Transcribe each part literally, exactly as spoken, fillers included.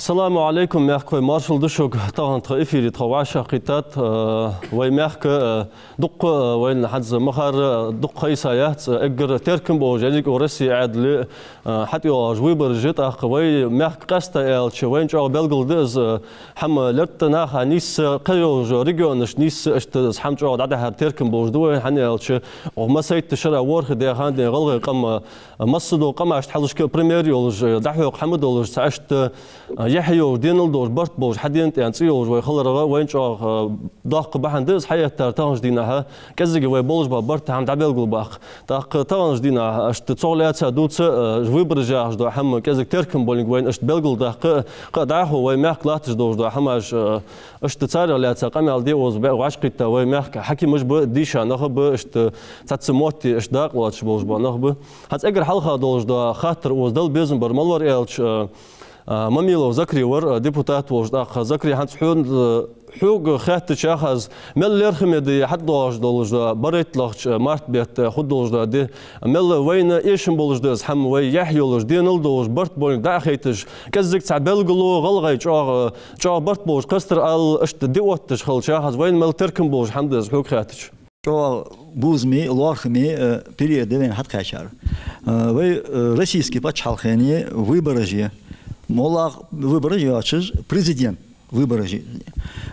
Салам Ӏалайкум, мехкахой, маршал да шуга. Тахан тха эфире тхо вӀашагӀкхийттад, э, вай мехка, э, дукха, э, вайна хӀанз ма харра, э, дукха хайса яц, э, эггара теркам болаш, еррига Россе Ӏаьдала, э, хьатӀайоагӀаш выбораш я, тӀаккха вай мехка къаьстта аьлча, вайна чӀоагӀа белгала да из, э, хӀама лерттӀа наха нийсса, кхыйолча регионашка нийсса, иштта из хӀама чӀоагӀа дӀадахьар теркам болаш да вайна, хӀана аьлча, укх массайтта шера ворхӀе даь хана ден гӀалгӀай къам, э, массадолча къамашта хьалхашка а пример йолаш, э, дӀахьокха хӀама долаш, цхьа иштта, э, яхь йолаш, денал долаш, барт болаш, хьадена тӀа цӀи йолаш вай хиларах вайна чӀоагӀа, э, доккха бахьан да из хьаэттар таханарча дийнахьа, кӀеззига вай болаш бола барт хӀама дӀабелгалбаккха. ТӀаккха таханарча дийнахьа иштта цох лаьца дувца, э, выбораш яхаш дола хӀама кӀезига теркам болга вайна иштта белгалдаккха, кхы а дӀахо вай мехка латташ долаш дола хӀамаш, э, иштта царех лаьца къамаьл де оза бе-, вӀашагӀкхийтта вай мехка хьакимаш ба, дийша нах ба, иштта цхьацца мотти иштта дакъа лоацаш болаш бола нах ба. ХӀанз эггара хьалха долаш дола хаттар оза дала безам бар мала вар аьлча, э, а, Мамилов Закри вар, а, депутат волаш, тӀаккха Закри, хӀанз хьона, а, хьога хаьттача, хӀанз мел лерхӀаме ди хьатӀадоагӀаш долаш да, барайтталагӀча, а, март бетта, а, хургдолаш да ди, мел вайна эшам болаш да из хӀама, вай яхь йолаш, денал долаш, барт болга дӀа а хайташ, кӀеззига цхьа белгало, гӀалгӀай чӀоагӀа, чӀоагӀа барт болаш кхестар ала, иштта ди отташ хилча, хӀанз вайна мел теркам болаш хӀама да из хьога хаьттача. ЧӀоагӀа бувзаме, лоархӀаме, э, период да вайна хьатӀакхаьчар. Э, вай, э, российски паччахьалкхен выбораш я. МоллагӀа выбораш йоацаш, президент выбораш я.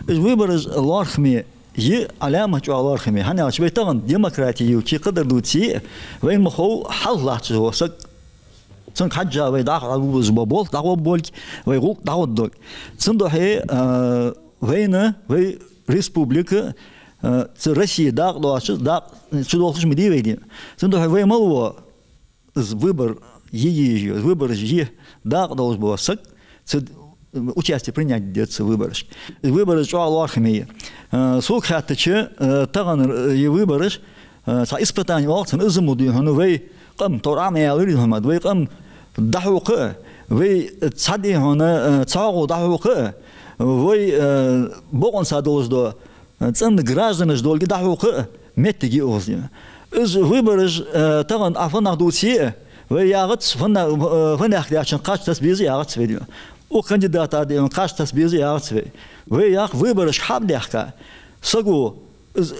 Из выбораш лоархӀаме я, Ӏаламат чӀоагӀа лоархӀаме. ХӀана аьлча вай тахан демократи йолча кхыдар дувце, вайна ма хов хьалха латташ вола саг. Цунга хьежжа вай дӀахо дӀавувзаш бола болх дӀагӀоргболга, вай гӀулакх дӀагӀоргдолга. Цудухьа, э, вайна, вай республика, э, цу Россе дакъа доацаш, дакъа чудолхаш ма дий вай ди. Цудухьа вай мел вола из выбор е езаш, из выбораш е дакъа долаш вола саг, цу участие принять де деза цу выборашка. Из выбораш чӀоагӀа лоархӀаме я. Э, сога хаьттача, э, тахан, э, е выбораш, э, цхьа испытани оал цунах, из мо да хьона вай къам, товр Ӏа ма аьлар, Мухьаммад, вай къам дӀахьокха а, вай цхьа да хьона, э, цхьоагӀо дӀахьокха а, вай, э, бокъонца долаш дола, э, цӀена гражданаш долга дӀахьокха а моттиг я укхаза. Из выбораш, э, тахан Ӏа фу нах дувце а, вай яхац, фу на-, э, фу нах даьчун кхаж тасса беза яхац вай. Укх кандидата ден кхаж тасса беза яхац вай. Вай ях выборашка хьа а даьхка, саго из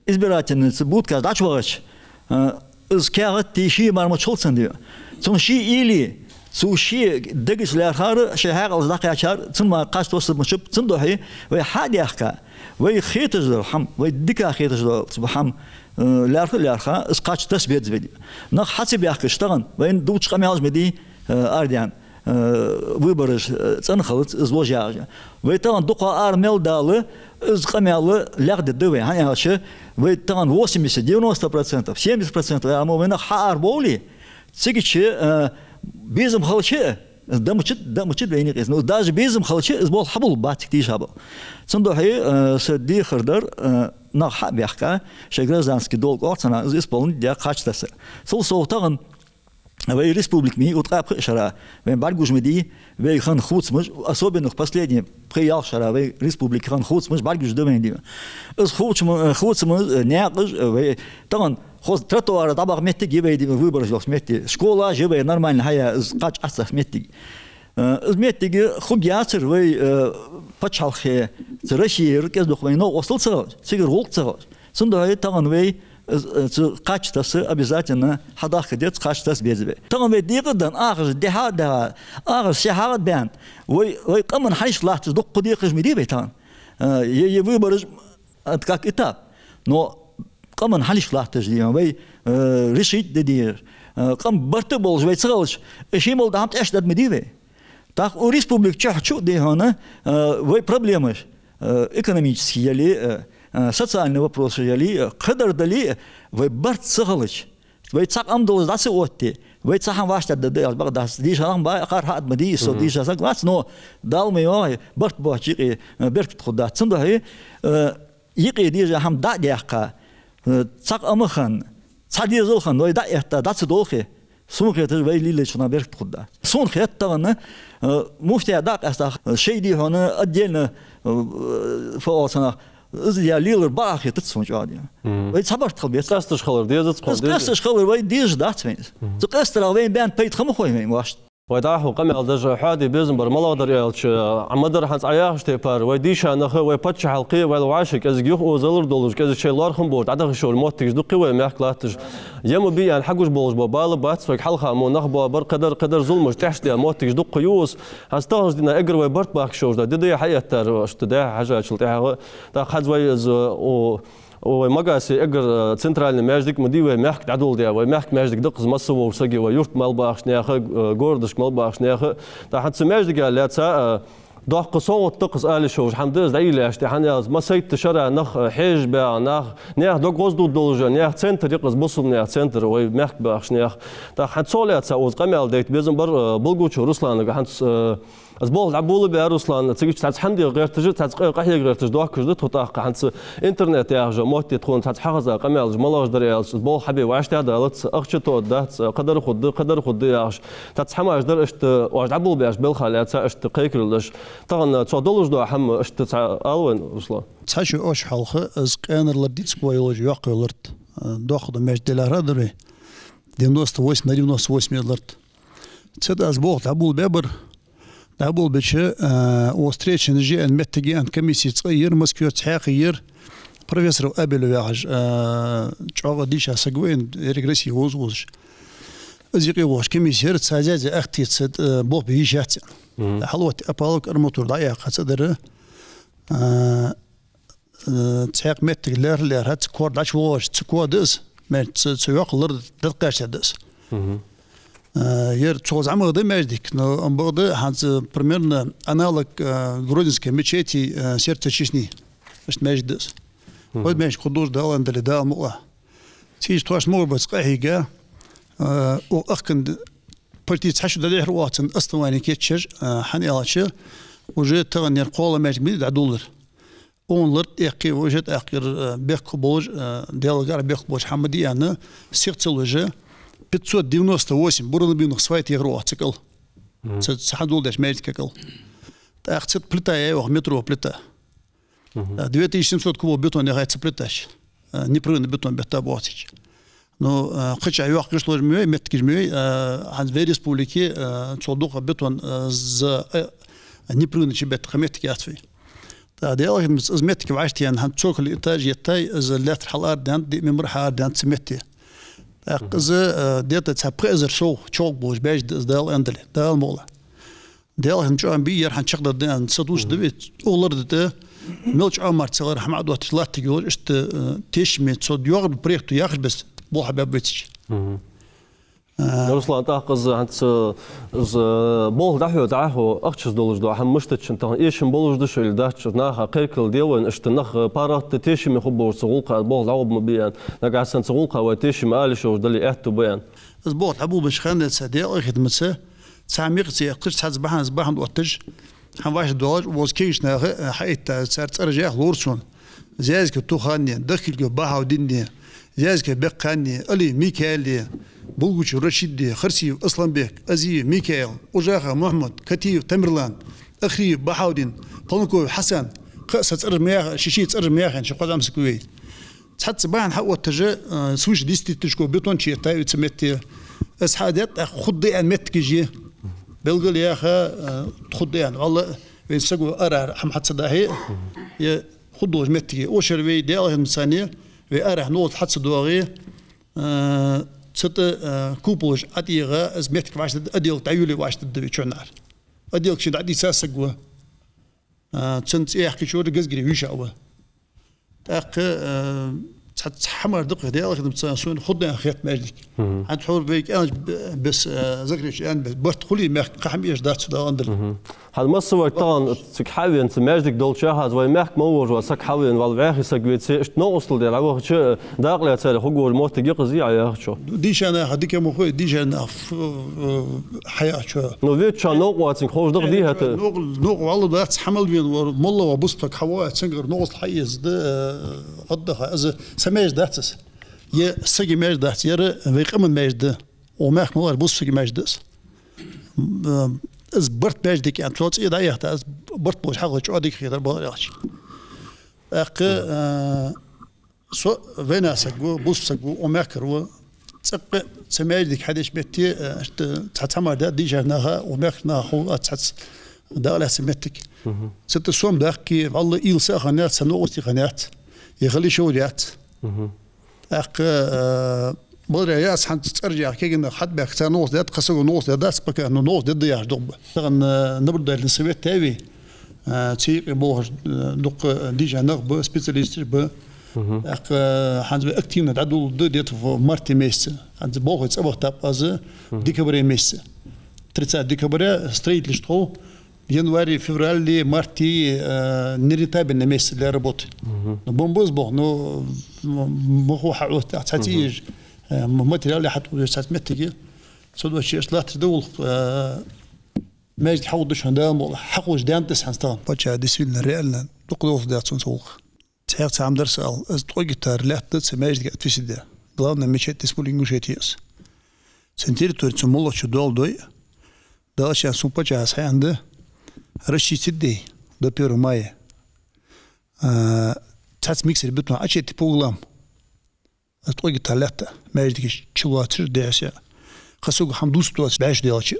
избирательница будкаш дӀачувахача, э, из каьхат тӀа ший мара мича хул цун де. Цун ший уйла, цу ший дегача лаьрхӀар, ший хьаькъалца дӀакхаьчар, цун мара кхаж тасса мичаб, цудухьа вай хьа а даьхка, вайна хеташ дола хӀама, вайна дика хеташ дола хӀама, э, лаьрхӀа а лаьрхӀа, из кхаж тасса беза вай. Нах хьа ца баьхкача тахан, вайна дувцаш къамаьлаш ма дий, э, арадаьнна, э, выбораш, э, цӀена хилац, из вож яхаш. Вай тахан дукха ара мел дала, из къамаьл лаьгӀдергда вай. ХӀана аьлча, вай тахан восемьдесят, девяносто процентов, семьдесят процентов аьлча мо вай нах хьаарабовле, цигача, э, безам хилча, из да мичад, да мичад вайна юкъе из. Ну, даже безам хилча, из болх хьабулларгбац цига тийшаболх. Цудухьа, э, са дехар дар, э, нах хьа а баьхка, шоай граждански долг оал цунах, из исполнить даь кхаж тасса. Цул совгӀа тахан вай республика ма йий, укх ткъаь пхи шера вайна бӀаргагуш ма дий, вай хинна хувцамаш, особенно последние пхи-ялх шера вай республика хинна хувцамаш бӀаргагуш да вайна ди. Из хувцам-, хувцамаш, наькъаш, вай тахан хоза тротуараш дӀабаха моттиг я вай ди, выбораш йолча метте. Школаш я вай нормально хьаяь, из кхаж Ӏотасса моттиг. Э, из моттиг хургьяцар вай, э, паччахьалкхе, цу Россера кӀезиг-дукха вай новкъостал ца хилча, цигара гӀулакх ца хилча. Цудухьа тахан вай, э, цу кхаж тасса обязательно хьадахка деза, кхаж тасса беза вай. Тахан вай декъа а даьнна, ахча дехьа а даьнна, ахча сехьа а баьнна, вай, вай къаман хьалхашка латташ дукха декхараш ма дий вай тахан. Э, е, е выбораш, это как этап. Но къаман хьалхашка латташ дий, вай, э, решить де дезар. Э, къам барт болаш вай ца хилча, э, ший мел дола хӀама тӀехьашка даргда ма дий вай. ТӀаккха укх республика чу, чу дий хьона, э, вай проблемаш, э, экономически яле, э, э, социальный вопросаш яле, э, кхыдар дале, э, вай барт ца хилча, вай цхьа къам долаш дӀа ца отте, вай цхьа хӀама вӀаштӀехьдаргда аьлча бакъ дац. Дийша нах ма бий, акхар хьа а ма дий, из со дийша саг вац, но Дала ма йоахий, барт боацача юкъе, э, беркат хургдац. Цудухьа, э, юкъе деза хӀама дӀа а даьккха, э, цхьа къам а хинна, цхьа дезал а хинна, вай дӀа а этта, дӀа ца долхе, сона хеташ, вай лелаеча хӀаман беркат хургдац. Сона хет тахан, э, муфтият дӀа а къаьсташ, э, шоай дий хьона отдельно, э, фу оал цунах, из я лелар бакъахьа хетац сона чӀоагӀа дий. Мгм. Вай цхьа барт хила беза. Къаьсташ хилар дезац, из кхо деза. Къаьсташ хилар вай дезаш дац вайна. Мгм. Цу къаьстарах вайна баьнна пайда хӀама хой вайна ваш. Вай дӀахо къамаьл деш хьоаде безам бар малагӀа дар аьлча, Ӏа ма дарра хӀанз Ӏа яхача тайпара, вай дийша нах а, вай паччахьалкхе а, вай вӀаши кӀезига юхаозалур долаш, кӀезига шоай лоархӀам болаш дӀадахийташ йола моттигаш дукха я вай мехка латташ. Е ма бий аьнна хьагуш болаш бола бала бац, вайга хьалха мо нах боабар, кхыдар, кхыдар зуламаш тӀехьашдаь моттигаш дукха я уж. ХӀанз таханарча дийнахьа эггара вай барт бахкаш йолаш да, ди да е хьаэттар, иштта да хьажачул тӀехьагӀа. ТӀаккха хӀанз вай из, о, о, вай Магасе эггара, э, центральни маьждиг ма дий вай мехка дӀадоладаь, вай мехка маьждиг да-кх из, масса волча сага, вай юрта мел бахача наха, э, городашка мел бахача наха. ТӀаккха хӀанз цу маьждига лаьца, э, доккха совгӀат да-кх из ала йиш йолаш хӀама да из, дӀайийлача тӀехьа, хӀана аьлча массайтта шера нах, э, хьежаш багӀа нах, наьха дог гӀоздувргдолаш, наьха центр я-кх из, бусалба наьха центр, вай мехка бахача наьха. ТӀаккха хӀанз цох лаьца укхаза къамаьл дайта безам бар, э, Булгучев Русланага, хӀанз, э, из болх дӀаболабаьб, Руслан, цига чу цхьацца хӀама де гӀерташ, цхьацца къа-, къахьега гӀерташ доахкаш да тхо тӀаккха. ХӀанз цу интернет яхача мотте тхона цхьацца хьагӀаза къамаьлаш малагӀаш дар аьлча, из болх хьабе вӀаштӀехьадалац, ахча тоъаргдац, кхыдар хургда, кхыдар хургда яхаш, цхьацца хӀамаш дар иштта, оаш дӀаболабаьча балха лаьца иштта кхайкарал деш. Тахан цох долаш дола хӀама иштта цхьа ала вайна, Руслан. Цхьа шу оаш хьалха, из къаьнара лард дицква йолаш йоккха лард, э, доккха да маьждиг, делахьара дар вай. Девяносто восемь на девяносто восемь лард. Цу тӀа из болх дӀаболабаьбар. ДӀаболабича, э, о встреча нажи аьнна моттиг я аьнна комисси цкъа яр, Москвера цхьаькха яр, профессор Абелев яхаш, э, чӀоагӀа дийша саг ва, еррига Россе гӀоз-гӀозаш. Из юкъе воагӀаш комисси яр, цхьа зязе ахти цу, э, болх бе йиш яц аьнна. Мгм. Хьалотта опалубка арматура дӀаяьккха цу тӀара, э, э, цхьаькха моттиг лаьрхӀа-лаьрхӀа, цу коа дӀачувоагӀаш, цу коа да из, маьждиг, цу, цу йоккха ларда дӀакхаьчад из. Мгм. Э, ер цо зӀамагӀа да маьждиг, но ам бакъда хӀанз примерно аналог, э, Грозненской мечети, э, сердца Чечни. Иштта маьждиг да из. Мгм. Вай маьждиг хургдолаш да аьнна дале, Дала мукъалахь. Цига тхоашта могар бац къахьийга, э, о, ахкан полтица хьа шу дӀадехьар оаха цун основани кийчъеш, э, хӀана аьлча, уже тахан ер кхоалагӀа маьждиг ма дий дӀадоладер. Укхун лард эккхе, уже тӀаккха ер, э, бехк болаш, э, Даьлагара бехк болаш хӀама ма дий аьнна, сиха ца луш, пятьсот девяносто восемь Бурунбиевнах свай техар оаха цу кӀал. Мгм. Цу, цу хьадоладаьча маьждига кӀал. ТӀаккха цу тӀа плита я оаха, метровая плита. Мгм. Э, две тысячи семьсот кубов бетон яхай цу плиташ. Э, непрерывный бетон бетта боацич. Ну, э, кхычахьа йоккха гӀишлош ма йой, моттигаш ма йой, э, хӀанз вай республике, э, цул дукха бетон, э, за, э, непрерывно чубетта кхы моттиг яц вай. ТӀаккха Даьла хьамаца из моттиг вӀаштӀехьа, хӀанз цоколь этаж еттай, из лаьттара хьаларадаьннад, диъ мемар хьаарадаьннад цу метте. ТӀаккха из, э, где-то цхьа пхи эзар сов чӀоагӀа болаш баьжа да из, Дала аьнна дале, Дала мукъалахь. Даьла хьамаца чӀоагӀа бий, ер хӀанз чакхдаргда аьнна ца дувцаш да вай, укх ларда тӀа, мел чӀоагӀа мара ца лар хӀама Ӏодотташ латтаргйолаш, иштта, э, тешаме цо йоагӀача проекто яхаш беса болх хьабаьб вайцига. Мгм. Э, Руслан, тӀаккха из хӀанз, э, из, э, болх дӀахьо, дӀахьо, ахчаца долаш дола хӀама мишта да шун тахан, эшам болаш да шо или дац шо, наха кхайкарал де вайна, иштта нах, э, паргӀата тешаме хургболаш цу гӀулакха, болх дӀагӀоргма бий аьнна, нагахьа санна цу гӀулакха вай тешаме ала йиш йолаш дале, аьттув ба аьнна. Из болх дӀаболабеча хана денз Даьла хьамаца, цхьа мекъа ца яьккхаш, цхьацца бахьан, бахьан отташ, хӀама вӀаштӀехьадоалаш, укхаза кегийча наха, э, хьаэтта, цар цӀераш яха ловра сона. Зязиков Тухане, Дахкилгов Бахьаудине, Зязиков Беккхане, Алиев Микаиле, Булгучев Рашиде, Харсиев Асланбек, Азиев Микаил, Ужахов Мухьмад, Катиев Тамерлан, Ахриев Бахьаудин, Полнаков Хьасан, кхы а са цӀераш ма яха, ши-ши цӀераш ма яхийта, ши-кхо зӀамсаг ва вай. Цхьацца бахьан хьаотташ, э, свыше десяти тысяч кубов бетон чуэттай вай цу метте. Из хьадетта, тӀаккха хургда аьнна моттигаш я. Белгалъяьха, э, хургда аьнна. Валлахӏи, вай саго арара хӀама хьа ца дахье, е хургдолаш моттиг я. Укх шера вай Даьла хьамаца, вай арахьа новкъостал хьа ца доагӀе, э, цу тӀа, э, куполаш ӀотӀаегӀа, из моттиг вӀаштӀехьадергда, отдел дӀайолае вӀаштӀехьадергда вай чухьнахьара. Отделага шийна дӀадийца саг ва. А, цун цӀи яьккхача вар Газгири Вишав ва. ТӀаккха, а, цхьа, цхьа хӀама да-кх, Даьла хьамаца, сона хургда аьнна хет маьждиг. Мгм. ХӀанз тхьовра вай кӀаьнкаш б-, бесса, а, Закрича аьнна бесса, барт хуле мехка кхы хӀама эш дац, Дала аьнна дале. Мгм. ХӀанз масса вар тахан цига хьавена, цу маьждиг долча хьалха, вай мехка мел волаш вола саг хьавена, валла вӀаьхий саг веце, иштта новкъостал дер, Ӏа вахача, дакъа лаьцара хургволаш моттиг я-кх из, Ӏа яхачох. Дийша наха дика ма хой, дийша наха ф-, э, хьа яхачох. Ну, ветча новкъа вацанга ховш да-кх, дий хӀаьта? Новкъа, новкъа валла дац, хьа мел вена вар, моллагӀа бусалба саг хьавоагӀа, цунгара новкъостал хьаэца да, э, отдыха. Из са маьждиг дац из. Е сага маьждиг дац, ер вай къаман маьждиг да. Укх мехка мел вар бусалба сага маьждиг да из. М, э, из барт маьждиг я аьнна, цо цӀи дӀаяхийта, из барт болаш хьагӀ чӀоагӀа дика хетар, бакъдар аьлча. ТӀаккха, э, со вайнаьха саг ва, бусалба саг ва, укх мехкара ва, ТӀаккха цу маьждига хьадеш метте, э, ишта цхьа-цхьа мара да дийшар наха, у мехка наха хул а цхьацца дакъа лаьца моттиг. Цу тӀа сом даккхе, валла, уйла са а хиннаяц, са новкъостий хиннаяц, е хила йиш йолаш яц. ТӀаккха, э, баларах яц хӀанз цӀераш яха кегий нах хьатӀабаьхка, цар новкъост даьд, кхы саго новкъост даьдац, пока, ну, новкъост дергда яхаш дог ба. Тахан, э, наблюдательный совет таьве, э, цу юкъе болхаш, э, дукха дийша нах ба, специалисташ ба. ТӀаккха, э, хӀанз вай активно дӀадоладу где-то в марте месяце. ХӀанз болхлой цӀабахийтаб аз декабре месяце. Тридцать декабря строительство тхов, январе, феврале, марте, э, нерентабельный месяц для работы. Ну, бомба из бох, ну, м-, махо хьаӀотта, цхьацца еш, э, м-, материал хьатӀаеш цхьацца моттиге. Цудухьа ишта латташ да гӀулакх, э, маьждиг хьагӀудда шоана, Дала мукъ лой, хьакхувш даьннад из хӀанз тахан. Паччахьа действительно реально дукха долх дац цун цу гӀулакха. Цхьаькха цхьа хӀама дар са ала, из ткъо гектар лаьтта цу маьждига отвесить даь. Главная мечеть Республики Ингушетия из. Цун территори цу моллагӀчо доал дой, Дала ший сун паччахьас хьаьннад, расчистить де до первого мая. А, цхьацца миксер бетон Ӏочуетте по углам. Из ткъо гектар лаьтта маьждига чулоацаш дехьа-сехьа. Кхы саго хӀама дувца доацаш бӀаьш делча.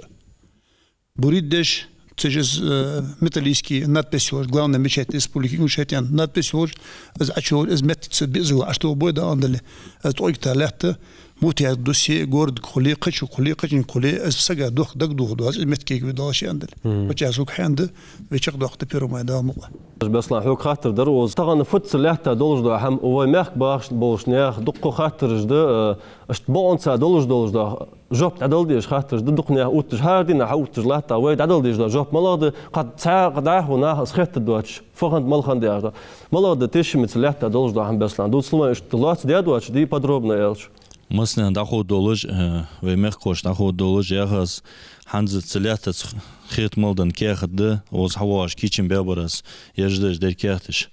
Бурид деш, цу чу из, э, металлический надпись йолаш, главная мечеть Республики Ингушетия надпись йолаш, из Ӏочуйолаш, из моттиг ца безаш ва, Ӏоштолбой да андале. Из ткъо гектар лаьтта муфтиятага дуссе, городага хуле, кхычунга хуле, кхычунга хуле, из сага дох-, дагадоха доацаш, из моттиг кегаве Дала ший андале. Паччахьа сога хьаьннад, вай чакхдоаккх до первого мая, Дала мукъ лой. Беслан, хьога хаттар дар, оз тахан фуццар лаьтта долаш дола хӀама, вай мехка бахаш болча наьха дукха хаттараш да, э, ишта бокъонца долаш, долаш дола жоп дӀадала дезаш хаттараш да, дукха наьха увтташ, хӀара дийнахьа хьаувтташ латта, вай дӀадала дезаш дола жоп малагӀа да, кхы цхьа, кхы дӀахо наха из хетта доацаш, фу хиннад, мала хиннад яхаш да. МалагӀа да тешаме цу лаьтта долаш дола хӀама, Беслан? Дувцал вайна ишта лоаца даь доацаш, дий, подробно аьлча. Массанена дӀахо долаш, э, вай мехкахошта дӀахо долаш, яхаш, хӀанз цу лаьттаца хетам мел даь каьхат да, оз хьавоагӀаш кийчам баьбар аз, ерждаш дер каьхаташ.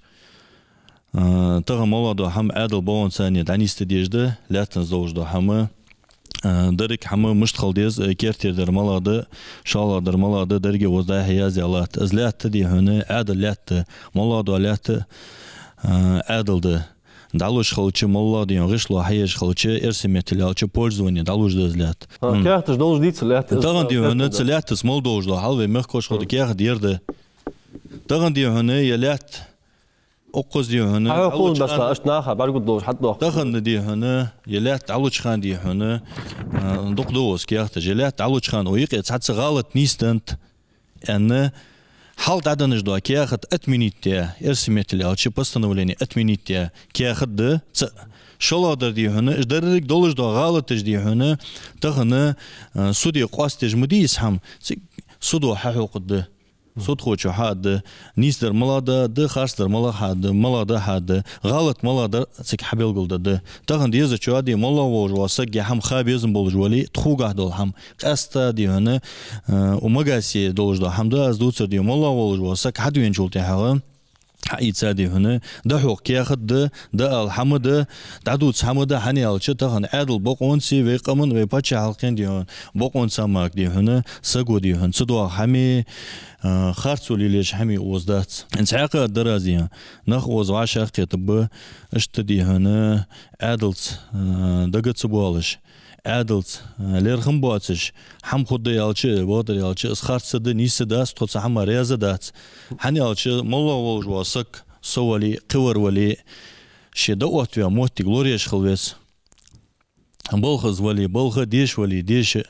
Э, тахан малагӀа дола хӀама Ӏаьдала бокъонцане дӀанийсде дезаш да, лаьттанца долаш дола хӀама. Э, деррига хӀама мишта хила деза, э, кертера дар малагӀа да, шоллагӀа дар малагӀа да, деррига оз дӀа-хьа яздаь латт. Из лаьтта, дий хьона, Ӏаьдала лаьтта, малагӀа дола лаьтта, э, Ӏаьдала да. ДӀалуш хилча, малагӀа, дий хьона, гӀишло хьаеш хилча, эрсий меттала аьлча, пользование дӀалуш да из лаьтта. А, каьхаташ долаш дий цу лаьтта? Тахан, дий хьона, цу лаьттаца мел долаш дола хьал вай мехкахошта ховргда каьхат ер да. Тахан, дий хьона, ер лаьтта, укхаза, дий хьона, хьа хьокхуз дӀалуча хана, ишта наха бӀаргагургдолаш хьатӀадоаккх. Тахан, дий хьона, ер лаьтта дӀалуча хана, дий хьона, а, дукха да оз каьхаташ. Ер лаьтта дӀалуча хана, укх юкъе цхьацца гӀалат нийсденнад аьнна, хьалха дӀаденна дола каьхат отменить даь, эрсий меттала аьлча, постановление отменить даь каьхат да цаӀ. ШоллагӀа дар, дий хьона, уж деррига долаш дола гӀалаташ, дий хьона, тахан, а, суде къоастадеш ма дий из хӀама, цига судо хьахьокхаргда. Судхочо хьааргда, нийсдар малагӀа да, харцдар малагӀа хьа-, малагӀа да хьааргда, гӀалат малагӀа дар цига хьабелгалдергда. Тахан дезачоа, дий, моллагӀа волаш вола саг е хӀама ха безам болаш вале, тхогахьа дола хӀама къаьстта, дий хьона, э, у Магасе долаш дола хӀама да аз дувцар, дий, моллагӀа волаш вола саг хьадвенначул тӀехьагӀа, хьаийца, дий хьона, дӀахьокха каьхат да, дӀаала хӀама да, дӀадувца хӀама да, хӀана аьлча тахан Ӏаьдала бокъонцеи вай къаман, вай паччахьалкхен, дий хьона, бокъонца мара, дий хьона, саго, дий хьона, ца доагӀа хӀамеи, э, харцо лелаеш хӀамеи оз дац. Цхьаькха а дар аз, дий хьона, нах оз вӀашагӀкхетаргба, ишта, дий хьона, Ӏаьдалца, э, дага ца боалаш, Ӏаьдалца, э, лерхӀам боацаш, хӀама хургда аьлча, бакъдар аьлча, из харц да, нийса дац, тхо цу хӀаман раьза дац. ХӀана аьлча, моллагӀа волаш вола саг, со вале, кхывар вале, ше дӀаоттаваь моттиг лораеш хила веза. Балха из вале, балха, деша вале, деша.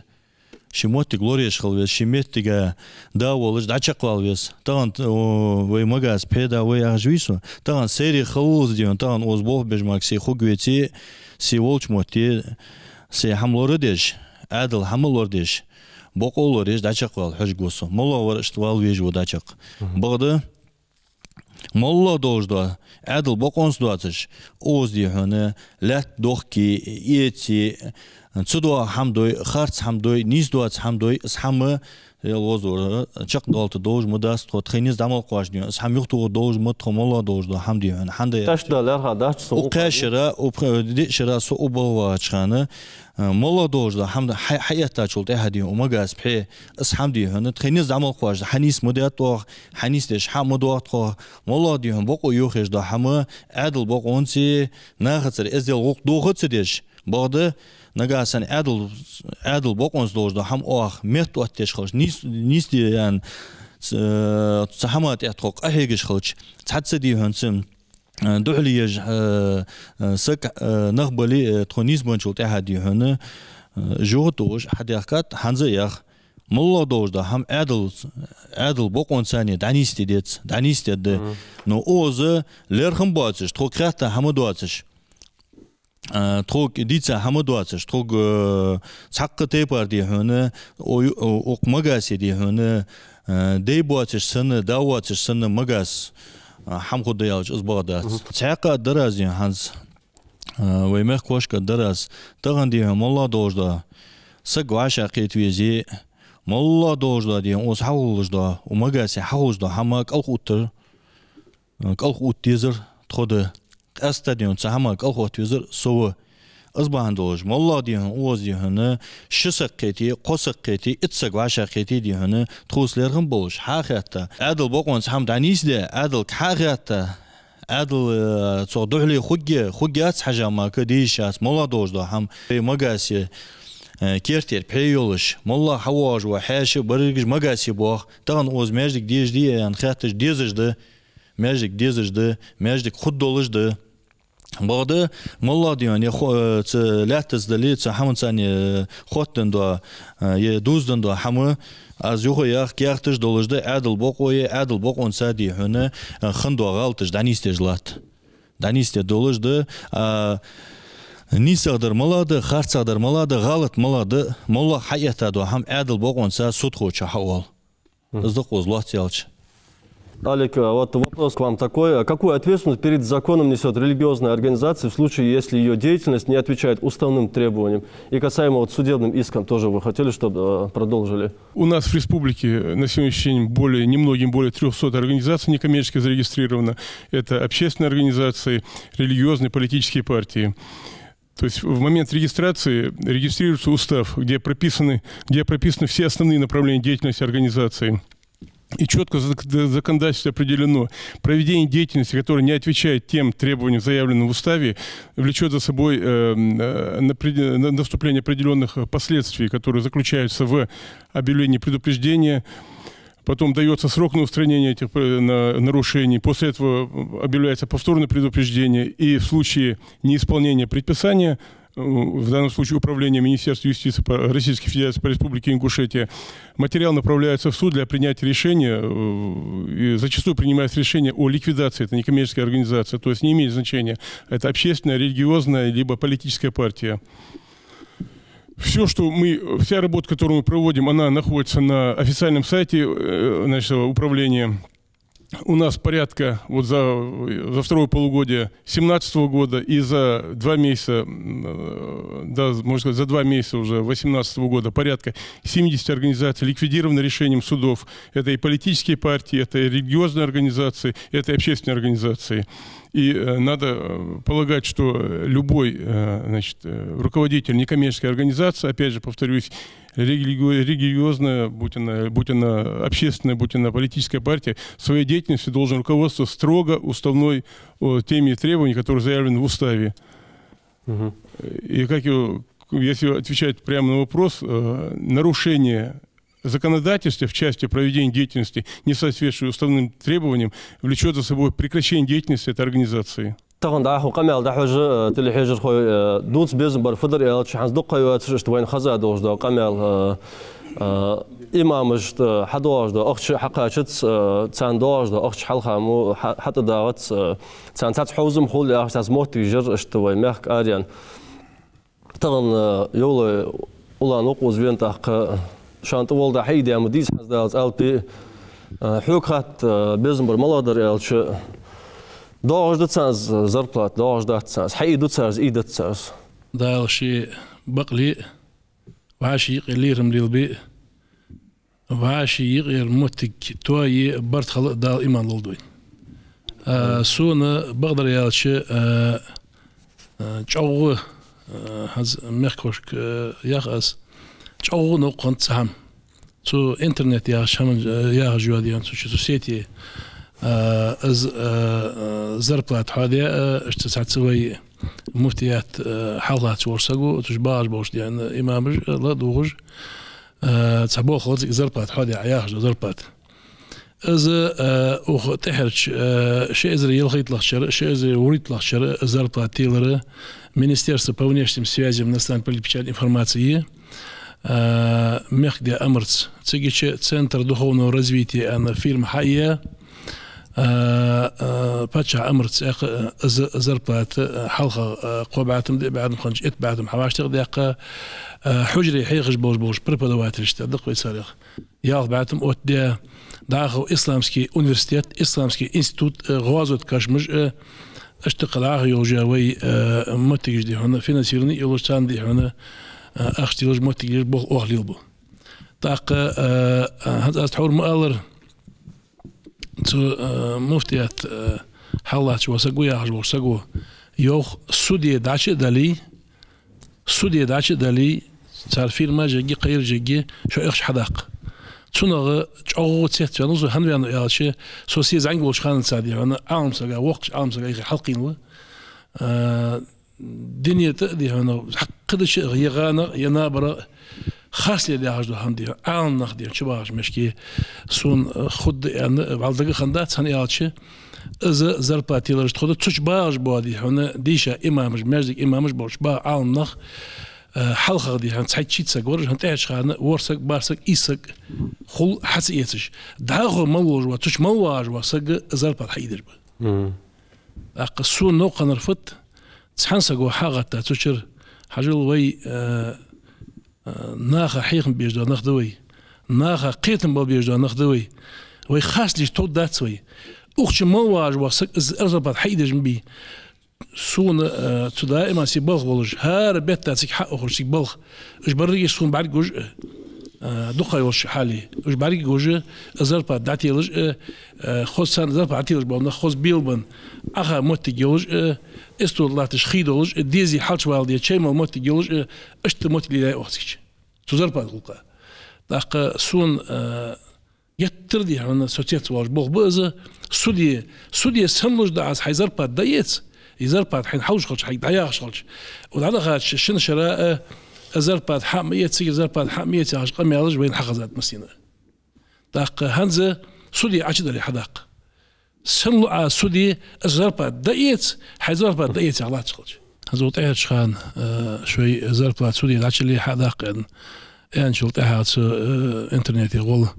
Ший моттиг лораеш хила веза, ший моттига да волаш дӀачакхвала веза. Тахан, о, вай Магас пхье да вай яхаш вий со. Тахан сайре хиллалца, дий хьона, тахан оз болх беш мара сай хургвеце, сай волча метте, сай хӀама лорадеш, Ӏаьдала хӀама лорадеш, бокъо лораеш дӀачакхвала хьожаргва со. МоллагӀа вар ишта вала везаш ва дӀачакх. Бакъда, моллагӀа долаш дола, Ӏаьдала бокъонца доацаш, оз, дий хьона, лаьтта дохке, эце, ца доагӀа хӀама дой, харц хӀама дой, нийса доаца хӀама дой, из хӀама, Даьла воазур, чакхдоалийтаргдолаш ма дац тхо, тха низ дӀа мел кхоачаш, дий хьона, из хӀама юхатохаргдолаш ма да тхо, моллагӀа долаш дола хӀама, дий хьона, хӀана да. Кхаьча да лаьрхӀа дац со. Укх кхаь шера, укх, э, диъ шера со укх балха вахача хана, э, моллагӀа долаш дола хӀама хьа-, хьаэттачул тӀехьагӀа, дий хьона, у Магас пхье, из хӀама, дий хьона, тха низ дӀа мел кхоачаш, хьанийса ма даьд оаха, хьанийсдеш хьа ма доагӀа тхо, моллагӀа, дий хьона, бокъо йохаеш дола хӀама, Ӏаьдала бокъонцеи, нахацара эздел, гӀулакх доха ца деш, Бакъда, нагахьа санна Ӏаьдал, Ӏаьдала бокъонца долаш дола хӀама оаха меттаоттадеш хилча, нийс-, нийсде яьнна, ц-, цу хӀаман тӀа тхо къахьегаш хилча, цхьацца дий хьона цу, э, духьале еш, э, э, саг, э, нах бале, э, тхо нийсбенначул тӀехьагӀа дий хьона, э, жугӀа тӀа уж хьадаьхкад, хӀанз а ях. МоллагӀа долаш дола хӀама Ӏаьдал, Ӏаьдала бокъонцани дӀанийсде деза, дӀанийсде деза. Мгм. Но укхаза лерхӀам боацаш, тхога хаьтта хӀама доацаш, а, тхога дийца хӀама доацаш, тхога, э, цхьаккха тайпара дий хьона, о, о, укх Магасе дий хьона, э, дай боацаш санна, да воацаш санна Магас, а, хӀама хургда аьлча, из бакъ дац. Мгм. Цхьаькха а дар аз дий хьона хӀанз, а, вай мехкахошка а дар аз, тахан дий хьона моллагӀа долаш дола саг вӀашагӀкхета везе, моллагӀа долаш дола дий хьона укхаза хьахулаш дола, укх Магасе хьахулаш дола хӀама кӀалха оттар, кӀалха отта дезар тхо да. Къаьстта дий хьона цу хӀаман кӀалха отта везар со ва. Из бахьан долаш, моллагӀа дий хьона укхаза дий хьона ши саг кхете, кхо саг кхете, итт саг вӀашагӀкхете дий хьона, тхоца лерхӀам болаш, хьахаьтта, Ӏаьдала бокъонца хӀама дӀанийсде, Ӏаьдалга хьахаьтта, Ӏаьдал, э, цох духьале хургья, хургьяц хьажа мака дийша яц, моллагӀа долаш дола хӀама, э, Магасе, э, кертера пхье йолаш, моллагӀа хьавоагӀаш вола хьаьша, берригаш Магасе боагӀа, тахан укхаза маьждиг дезаш дий аьнна хаьттача дезаш да, маьждиг дезаш да, маьждиг хургдолаш да. Бакъда, моллагӀа дий хьона, е хо-, э, цу лаьттаца дале, цу хӀаманцани, э, хоттаденна дола, э, е дувзаденна дола хӀама, аз юха а ях, каьхаташ долаш да, Ӏаьдала бокъо е, Ӏаьдала бокъонца дий хьона, э, хинна дола гӀалаташ дӀанийсдеш латт. ДӀанийсде долаш да, а, нийсагӀдар малагӀа да, харцагӀдар малагӀа да, гӀалат малагӀа да, моллагӀа хьаэтта дола хӀама Ӏаьдала бокъонца судхочоа хьаоал. Мгм. Из да-кх укхаза лоацца аьлча. Алик, а, вот вопрос к вам такой. А какую ответственность перед законом несёт религиозная организация в случае, если её деятельность не отвечает уставным требованиям? И касаемо вот судебным искам тоже вы хотели, чтобы, э, продолжили? У нас в республике на сегодняшний день более, немногим более трёхсот организаций некоммерческих зарегистрировано. Это общественные организации, религиозные, политические партии. То есть в момент регистрации регистрируется устав, где прописаны, где прописаны все основные направления деятельности организации. И чётко в зак-, законодательстве определено: проведение деятельности, которая не отвечает тем требованиям, заявленным в уставе, влечёт за собой, э, э, на-, на-, наступление определённых последствий, которые заключаются в объявлении предупреждения. Потом даётся срок на устранение этих, э, на-, нарушений. После этого объявляется повторное предупреждение. И в случае неисполнения предписания, э, в данном случае Управление Министерства юстиции по Российской Федерации по Республике Ингушетия, материал направляется в суд для принятия решения. Э, и зачастую принимается решение о ликвидации этой некоммерческой организации, то есть не имеет значения, это общественная, религиозная либо политическая партия. Всё, что мы, вся работа, которую мы проводим, она находится на официальном сайте, э, значит, управления. У нас порядка, вот за, за второе полугодие семнадцатого года и за два месяца, м, э, да, можно сказать, за два месяца уже восемнадцатого года порядка семидесяти организаций ликвидировано решением судов. Это и политические партии, это и религиозные организации, это и общественные организации. И, э, надо, э, полагать, что, э, любой, э, значит, э, руководитель некоммерческой организации, опять же повторюсь, религи-, религиозная, будь она, будь она общественная, будь она политическая партия, в своей деятельности должен руководствоваться строго уставной, о, теми требованиями, которые заявлены в уставе. Мгм. И как его, если отвечать прямо на вопрос, э, нарушение законодательства в части проведения деятельности, не соответствующей уставным требованиям, влечёт за собой прекращение деятельности этой организации. Тахан дӀахо къамаьл дӀахьожа, э, телехьежархой, э, дувца безам бар фу дар аьлча, хӀанз дукха ха йоацаш, иштта вайна хеза долаш дола къамаьл, э, э, имамашта хьадоагӀаш дола ахча хьакхачац, э, царна доагӀаш дола ахча хьалха мо хьа-, хьатӀадагӀац, э, царна цхьацца хьовзам хул яхаш, цхьацца моттигаш яр иштта вай мехка араяьнна. Тахан, э, Евлой Улан ва-кх укхаза вена, тӀаккха шоана тӀавола дӀа хьаийдеш ма дий из, хӀанз Дала цӀалпи, э, хьога хатта, э, безам бар малагӀа дар аьлча, доагӀаш да царна из зарплата, доагӀаш дац царна из, хьаийду цар из, ийдац цар из? Дала ший бакъ ле, вӀаший юкъе лерхӀам лелабе, вӀаший юкъера моттиг тоае барт хила а Дала иман лолда вайна. А, сона бакъдар аьлча, а, а, чӀоагӀа, а, хӀанз мехкахошка, а, ях аз, чӀоагӀа новкъа хиннад цхьа хӀама. Цу интернет яхача хӀаман, а, яхаш йоадаьнна цу чу, цу сети, а, из, а, а, зарплата хьоадаь, а, иштта цхьацца вай муфтият, э, хьалхаца волча саго, цу чу багӀаш болча дийна имамаша, э, ладувгӀаш, э, цхьа болх лаца, из зарплата хьоаде Ӏа яхаш да, зарплата. Из, э, укх тӀехьарча, э, ши эзар ялхайтталагӀча шера, ши эзар вурийтталагӀча шера зарплата телар Министерство по внешним связям, национальной политике, печати, информации, э, мехкда амарца, цигача Центр духовного развития аьнна фирма хьаийя, э, э, паччахьа амарца цӀаккха, э, за-, зарплата, э, хьалха, э, кхо бӀаь атта ди, бӀаь атта хиннача итт бӀаь атта хьавӀаштӀехьадаьккха, э, хьужаре хьехаш болаш болча преподавателашта, даккха вай царех ялх бӀаь атта оттадаь, дӀахо исламский университет, исламский институт, э, гӀазот кашамаш, э, иштта кхы дӀахо йолаш я вай, э, моттигаш дий хьона, финансировани йолаш, царна дий хьона, э, ахча телаш, моттиг телаш, болх оаха лелабу. ТӀаккха, э, э, хӀанз аз тхьовра ма аллара, цу, э, муфтият, э, хьалхаца вола саг ва яхаш волча саго йоах, суде дӀачу а дале, суде дӀачу а дале, цар фирма жегги, кхыяр жегги, шо эхаш хьадаккха. Цунах чӀоагӀа цецваьннав со, хӀана ваьннав аьлча, со се зӀамига волча хана цхьа дий хьона, Ӏалам сага, воккхача Ӏалам сага юхе хьалкхийнав. Э, дунен тӀа а дий хьона, хьакхадача а, е гӀанах, е набарах, харцле яхаш да хӀама дий хьона, Ӏалам нах дий хьона, чубагӀаш мешки, сона, э, хургда аьнна, вӀалла дага хиннадац, хӀана аьлча, из зарплата телараш тхо да, цу чу багӀаш бола дий хьона, дийша имамаш, маьждига имамаш болаш ба Ӏалам нах, э, хьалхагӀа дий хьона, цхьайтта-шийтта саг вар уж, хӀана тӀехьарча хана ворхӀ саг, бархӀ саг, ийс саг хул хьа ца эцаш. ДӀахо мел волаш ва, цу чу мел вагӀаш ва саг зарплата хьаийдеш ба. Мгм. ТӀаккха сона новкъа хиннар фуд, цхьан саго хьагӀатта цу чура, хьажал вай, э, э, наха хьехам беш дола нах да вай. Наха кхетам бала беш дола нах да вай. Вай харцлуш товргдац вай. Укх чу мел вагӀаш ва саг, из зарплата хьаийдеш ма бий. Сона, э, цу даима се балха волаш, хӀара бетта цига хьаухаш, цига балха. Уж берригаш сона бӀаргагуш, э, дукха йолча хьале. Уж бӀаргагуш, э, зарплата дӀателаш, э, э, хоза царна зарплата дӀателаш бола нах, хоза белабенна, Ӏаха моттиг йолаш, э, эстуд латташ хий долаш, э, дезе хьалчувала де чай мала моттиг йолаш, э, иштта моттиг лелаяьй оаха цига. Цу зарплата гӀулакха. ТӀаккха сона, э, геттара дий хьона со цецвоалаш болх ба из, суде, суде санна луш да Ӏа из хьай зарплата дӀаэца, из зарплата хьайна хьалуш хилча, хьайга дӀаяхаш хилча. Укх дӀадахача шин шера, э, зарплата хьа ма эца, цигара зарплата хьа ма эца яхаш къамаьлаш вайна хьахезад массанена. ТӀаккха хӀанз суде Ӏочу а дале хьадаккха. Санна лу Ӏа суде, из зарплата дӀаэца, хьай зарплата дӀаэца яхаш латташ хилча. ХӀанз укх тӀехьарча хана, э, шоай зарплата суде дӀачу а ле хьадаккха аьнна, аьнначул тӀехьагӀа цу, э, интернете гӀолла,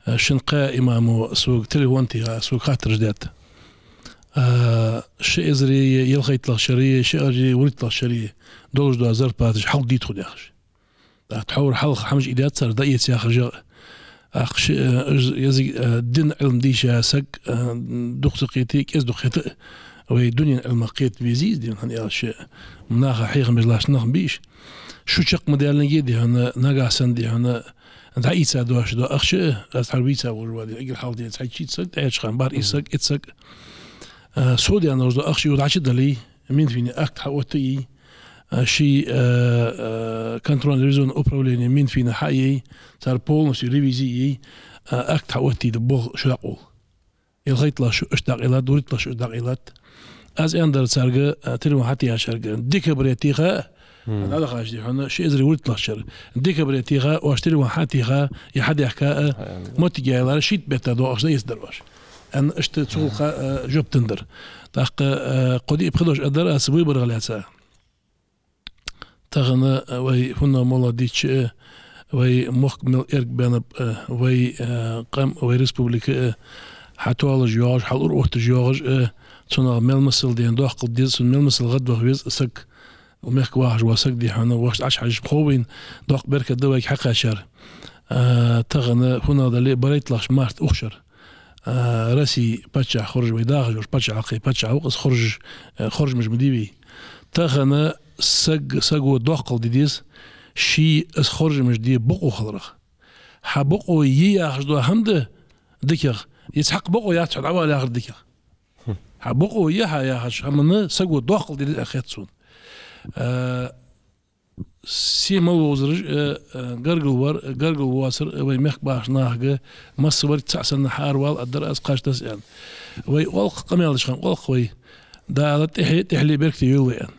э, шин-кхаь имамо сога телефон тӀа сога хаттараш даьд. Э, ши эзари ялхайтталагӀча шери, ши эзари вурийтталагӀча шери долаш дола зарплаташ хьалдита хьо яхаш. ТӀаккха тхьовра хьалха хӀамаш ийдад цар, дӀаэца яхаш я. ТӀаккха ши, э, уж езиг, э, дина Ӏилма дийша саг, э, дукха ца кхете, кӀезига дукха хете а, вай дунен Ӏилмах кхета веза из дий хьона, хӀана аьлча, наха хьехам беш латташ нах бий уж. Шу чакх ма даьллинге дий хьона, нагахьа санна дий хьона, дӀаийца доацаш дола ахча, аз тхьовра вийца волаш ва дий, эггара хьалха дий, цхьайтта-шийтта саг, тӀехьарча хана бархӀ-ийс саг, итт саг, э, со даьнна долаш дола ахча юха дӀачу а дале, Минфине акт хьаоттае, а, ший, а, а, контрольно-ревизионное управление Минфина хьаайе, цар полностью ревизи е, а, акт хьаоттаде да болх шу дӀакъовла. ЯлхайтталагӀа шу иштта дӀакъайлад, вурийтталагӀа шу иштта дӀакъайлад. Аз аьннадар царга, а, телефон хьатӀаяьчарга, декабре теха, Мгм. дӀадахача дий хьона, ши эзар вурийтталагӀча шера, декабре теха, оаш телефон хьатӀатеха, е хьадаьхка, а, Хьа, аьнна. моттиг яьлар, шийтта бетта доагӀаш дӀаэцаргдар оаш. Аьнна, иштта цу гӀулакха, а, жоп деннадар. ТӀаккха, а, кхо ди-пхи дош аргдар аз выборах лаьца. Тахан, а, вай фуннагӀа моллагӀа дича, а, вай мохк мел эргабаьннаб, а, вай, а, къам, вай республика, а, хьатоалаш йоагӀаш, хьалур отташ йоагӀаш, а, цунах мел масал дена доккхал деза, цунна мел масал гӀадваха веза саг. Укх мехка вахаш вола саг дий хьона, воаш Ӏочухьажача хов вайна, доккха беркат да вайга хьакхаьчар. А, тахан фуннагӀа дале а, барайтталагӀча марта укх шера. А, Россе паччахь хоржа вай дахаш йолча паччахьалкхе паччахь ва-кх из, хоржаш, а, хоржамаш ма дий вай. Тахан саг, саго доккхал де деза, ший из хоржамаш де бокъо хиларах. Хьа бокъо я яхаш дола хӀама да дикагӀа, е цхьаккха бокъо яц хьо дӀавала яхар дикагӀа. Хьа бокъо я хьа яхача хӀаманна саго доккхал де деза аьнна хет сона. А, се мел вовзараш, а, а, гаргало вар, гаргало воацар, а, вай мехка бахача нахага, массаварга цхьа санна хьааравала аргдар аз, кхаж таса аьнна. Вай оалаш къамаьл деш хинна оалаш вай, Дала тӀехье, тӀехьале беркате йойла вай аьнна.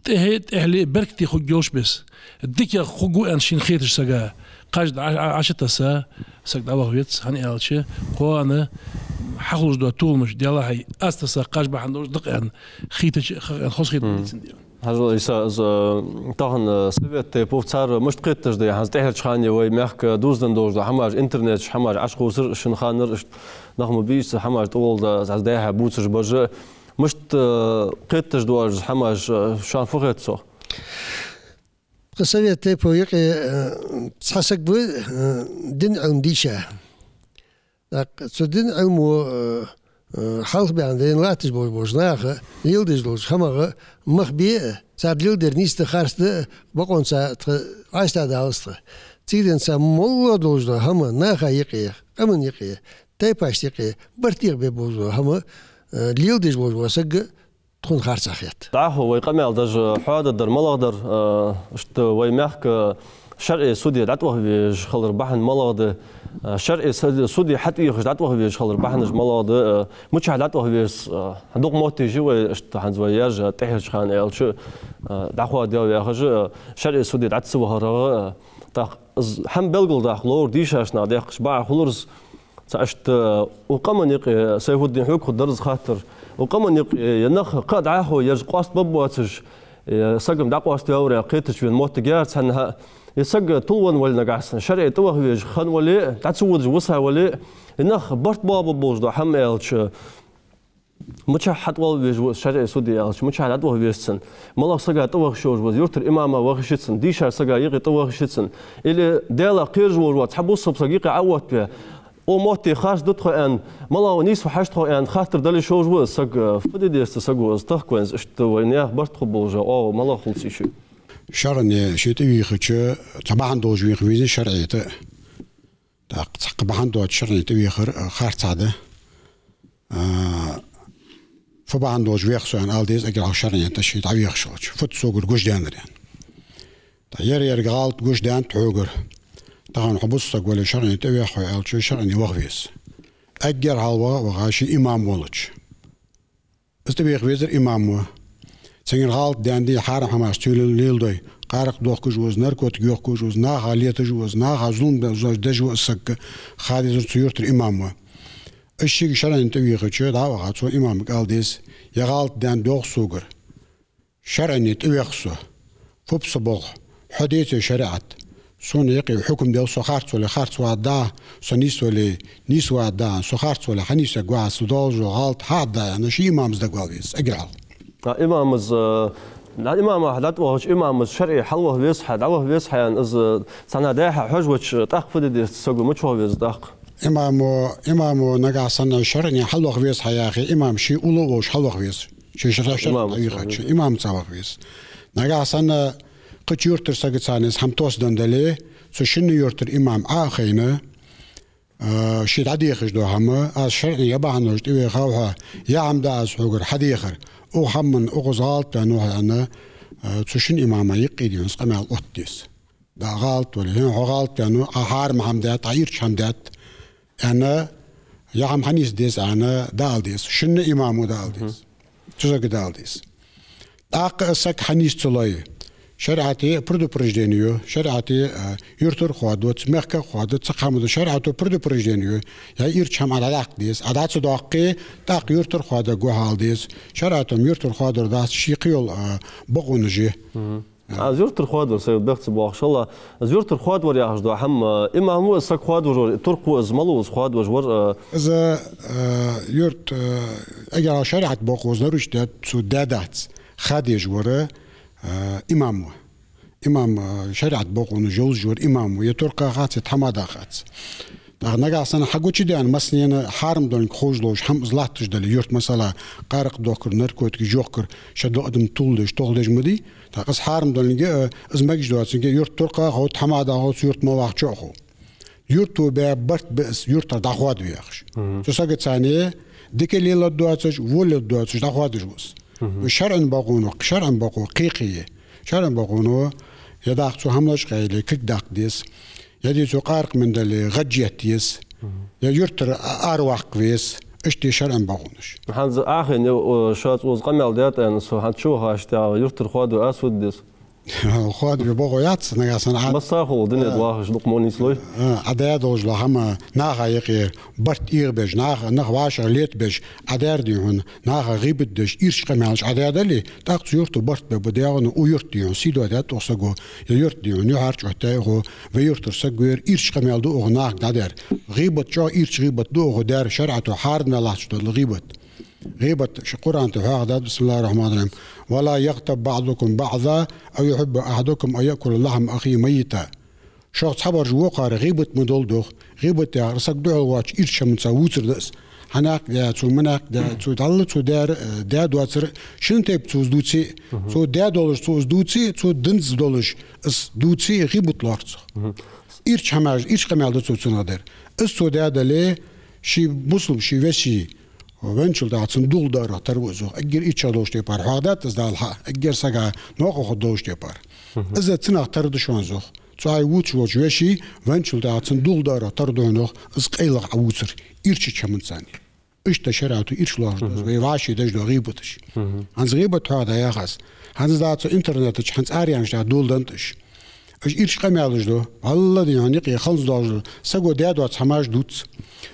ТӀехье, тӀехьале беркате хургйолаш беса. ДикагӀа хургва аьнна шийна хеташ сага кхаж дӀа-, Ӏа-, Ӏочутесса, саг дӀаваха веза, хӀана аьлча, кхоана хьахулаш дола толамаш, Даьллахьа, аз тесса кхаж бахьан долаш да-кх аьнна, хийтача а ха аьнна, хоза хетам Мгм. дийцад. Хьажал, Ӏийса, из, э, тахан, э, совет тайпов цар мишта кхеташ да, хӀанз тӀехьарча хана вай мехка дувзаденна долаш да хӀамаш, интернеташ хӀамаш Ӏочукхувсар, шин ханнар, ишт нах ма бийца хӀамаш тӀаволда, аз дӀа-хьа бувцаш бажа. Мишта, э, кхеташ да оаш хӀамаш, э, шоана фу хет цох? Тха совет тайпов юкъе, э, цхьа саг ва, э, дина Ӏилма дийша. ТӀаккха цу дина Ӏилмо, э, э, хьалха баьнна дайна латташ болаш болча наха леладеш долча хӀамах мах бе а, цар леладер нийса да, харц да а, бокъонца тха Ӏайста далац тха. Цига денз цар моллагӀа долаш дола хӀама наха юкъе, къаман юкъе, тайпашта юкъе барт бе болаш дола хӀама, э, леладеш волаш вола саг тхона харцахьа хет. ДӀахо вай къамаьл деш хьоададар малагӀа дар, э, иштта вай мехка шарӀе суде дӀатӀаваха везаш хилар бахьан малагӀа да, э, шарӀе са-, суде хьатӀавехаш дӀатӀаваха везаш хилар бахьанаш малагӀа да, э, мичахьа дӀатӀаваха веза, э, дукха моттигаш я вай, иштта хӀанз вай яьржа тӀехьарча хана аьлча, э, дӀахоадаьд яхаш, э, шарӀе суде дӀа ца вахарах, э, тӀаккха из хӀама белгалдаккха ловра дийшача наха, дехкаш бакъахьа хулар из. Цхьа иштта, э, укх къаман юкъе, Сайфуддин, хьога хургдар из хаттар. Укх къаман юкъе, е нах кхы а дӀахо ераш къоастабаргбоацаш, е саг-м дӀакъоаставаьвар аьнна кхетача вена моттиг яр цхьаннахьа. Е саг тилвенна вале нагахьа санна, шарӀе тӀаваха везаш хинна вале а, дӀа ца водаш виса вале а, е нах барт боабе болаш дола хӀама аьлча, мичахьа хьатӀавала везаш ва из шарӀе суде аьлча, мичахьа дӀатӀаваха веза цунна? МалагӀча сага тӀаваха йиш йолаш ва из? Юртара имама ваха йиш я цунна, дийшача сага юкъе тӀаваха йиш я цунна? Или Даьлах кхераш волаш вола цхьа бусалба саг юкъе Ӏооттаве, о, моттиг харц да тхо аьнна, малагӀа нийсве хьажа тхо аьнна, хаттар дала йиш йолаш ва из саг, э, фу де деза цу саго из тахка вайна, иштта вай наьха барт хургболаш, оаха малагӀа хул цу ши? ШарӀане ше тӀавийхача, цхьа бахьан долаш вийха веза шарӀе тӀа. ТӀаккха цхьаккха бахьан доацаш шарӀане тӀавехар, а, харцахьа да. А, фу бахьан долаш вех со аьнна ала деза, эггара хьалха шарӀане тӀа ше дӀавехаш хилча, фуд согара гуш даьннар аьнна. ТӀаккха ер-еррига гӀалат гуш даьннад хьогара. Тахан хьо бусалба саг вале, шарӀане тӀавех хьо аьлча, шарӀане ваха веза. Эггара хьалха ваха а ваха, ше имам волча. Из тӀавеха везар имам ва. Цунгара гӀалат даьннадий, хьарам хӀамаш цо лел-, леладой, къаракъ дохкаш ва из, наркотик йохкаш ва из, наха леташ ва из, наха зулам бе-, зо-, деш ва из саг, ха дезар цу юртара имам ва. Из шийга шарӀане тӀавийхача, дӀа а ваха, цу имамага ала деза: е гӀалат даьннад йоах согара. ШарӀане тӀавех со. Фу ба со боагӀа? Хьо деце шариӀат. Сона юкъе хьукам дел, со харц вале, харц вац да, со нийса вале, нийса вац да, со харц вале, хьанийсвергва Ӏа, со доаллаш дола гӀалат хьа да аьнна, ший имамаца дагавала веза, эггара хьалха. А имамаца, э, имамах дӀатӀавахача, имамаца шарӀе хьалваха веза хьа, дӀаваха веза хьа аьнна, из, э, цхьаннахьа дӀа-хьа хьожавича, тӀаккха фу де деза цу саго, мича ваха веза тӀаккха? Имамо, имамо нагахьа санна шарӀане хьалваха веза хьа яхе, имам ше уллув волаш хьалваха веза. Ше шарӀ-, шарӀ Имамаца ваха веза. Имамаца ваха веза. Нагахьа санна кхыча юртара сагаца из хӀама тоссаденна дале, цу шинне юртара имам Ӏо а хайна, а, ше дӀадехаш дола хӀама, аз шарӀане е бахьан долаш тӀавехав хьо, е хӀама да аз хьогара хьадехар, укх хӀаман, укхаза гӀалат ваьннав хьо аьнна, а, цу шин имама юкъе дийна из къамаьл отта деза. Да гӀалат вале, хӀана хьо гӀалат ваьннав, Ӏа хьарам хӀама даьд, Ӏа ирча хӀама даьд, аьнна, е хӀама хьанийсде деза аьнна, дӀаала деза. Шинне имамо дӀаала деза. Цу сага дӀаала деза. ТӀаккха из саг хьанийсде ца лой, шариӀате предупреждени я, шариӀате, а, юртара хоадоц, мехкара хоадоц, цхьаккха хӀама да, шариӀато предупреждени я, е ирча хӀама Ӏа дӀадаккха деза, Ӏа дӀа ца доаккхе, тӀаккха юртара хоадергва хьо ала деза. ШариӀато-м юртара хоадор дац, ший кхы йола, а, бокъонаш я. Мгм. А из юртара хоадор, сай бехк ца боаккхаш хила, из юртара хоадор яхаш дола хӀама, имам ва из саг хоадеш вар, турк ва из, малав из хоадеш вар, а? Из, а, юрт, а, эггара шариӀата бокъо из лоруш даьд, цо даь дац, ха дезаш вар, а, имам ва. Имам, а, шариӀата бокъонаш йолаш вар имам ва, е турка хац, е тхьамада хац. ТӀаккха нагахьа санна хьагучадаьнна, массанена хьарам долга ховш долаш хӀама из латташ дале, юрта, масала, къаракъ дохкар, наркотикаш йохкар, шоай докъа-м тулдеш, тохлдеш ма дий. ТӀаккха из хьарам долга, э, из мегаш доацилга, юрта турка хов, тхьамада хов, цу юрта ма вахачоа хов. Юрто баь барт ба из, юртара дӀахоадаве яхаш. Мгм. Цу сагаца цхьана дика леладоацаш, во леладоацаш дӀахоадаш ва из. Мгм. ШарӀан бокъо, шарӀан бокъо кхы-кхы я. ШарӀан бокъо, е дӀахо цо хӀама лочкъаяьле, кулг даккха деза. Е дий цо къаракъ мел дале, гӀаж етта еза. Мгм. Е юртара а-, араваккха веза. Иштта шарӀан бокъонаш. ХӀанз Ӏахайна, о, шоаца укхаза къамаьл даьд аьнна, со хӀанз чу вахача тӀехьа юртара хоадаве аз фуд деза? Хоадаве бокъо яц, нагахьа санна Ӏа... Массахула дунен тӀа вахаш дукха мо нийслой. А, Ӏа даь долаш дола хӀама наха юкъе барт эгӀабеш, наха, нах вӀашагӀ летабеш, Ӏа даьр дий хьона, наха гӀийбат деш, ирча къамаьлаш Ӏа даь дале, тӀаккха цу юрто барт бе ба дегӀана, у юрт дий хьона, сий доадаьд укх саго, е юрт дий хьона, юхьарча оттадаьд укхо, вай юртара саг вер, ирча къамаьл да укхо наха дӀадаьр. ГӀийбат чӀоагӀа ирча гӀийбат да укхо даьр, шарӀато хьарам мел латташ дола гӀийбат. ГӀийбат, ший Къуръан тӀа хьоахадаьд, بسم الله الرحمن الرحيم: «ولا يغتب بعضكم بعضا أيحب أحدكم أن يأكل لحم أخيه ميتا». Шух цхьабараш вокхар гӀийбат ма долда йоах. ГӀийбат яхар саг духьал воацача ирча хӀаманца вувцар да из. Хьанах даь, цо манах даь, цо далла, цо даьр, э, даь доацар, шин тайпа цо из дувце, цо даь долаш цо из дувце, цо данза долаш из дувце, гӀийбат лоархӀ цох. Ирча хӀамаш, ирча къамаьл да цо цунах даьр. Из цо даь дале, ший бусалба, ший веший, венначул тӀехьа цун дулх даарах тара ва из йоах. Эггара ичча долча тайпара хьоахадаьд из Дала хьа, эггара сага новкъа хургдолча тайпара. Из цунах тара да шоана йоах. Цу хьай вувцаш волча веший, венначул тӀехьа цун дулх даарах тара да хьона йоах, из къайлагӀа Ӏа вувцар, ирчача хӀаманца. Иштта шарӀато ирча лоархӀаш да из, вай вӀаший деш дола гӀийбаташ. ХӀанз гӀийбат хьоахадаь яхаш аз. ХӀанз дац интернета чу хӀанз араяьннаш да доладенна уж. Уж ирча къамаьлаш да. Валла дий хьона юкъе ханза долаш да. Саго даь доаца хӀамаш дувц.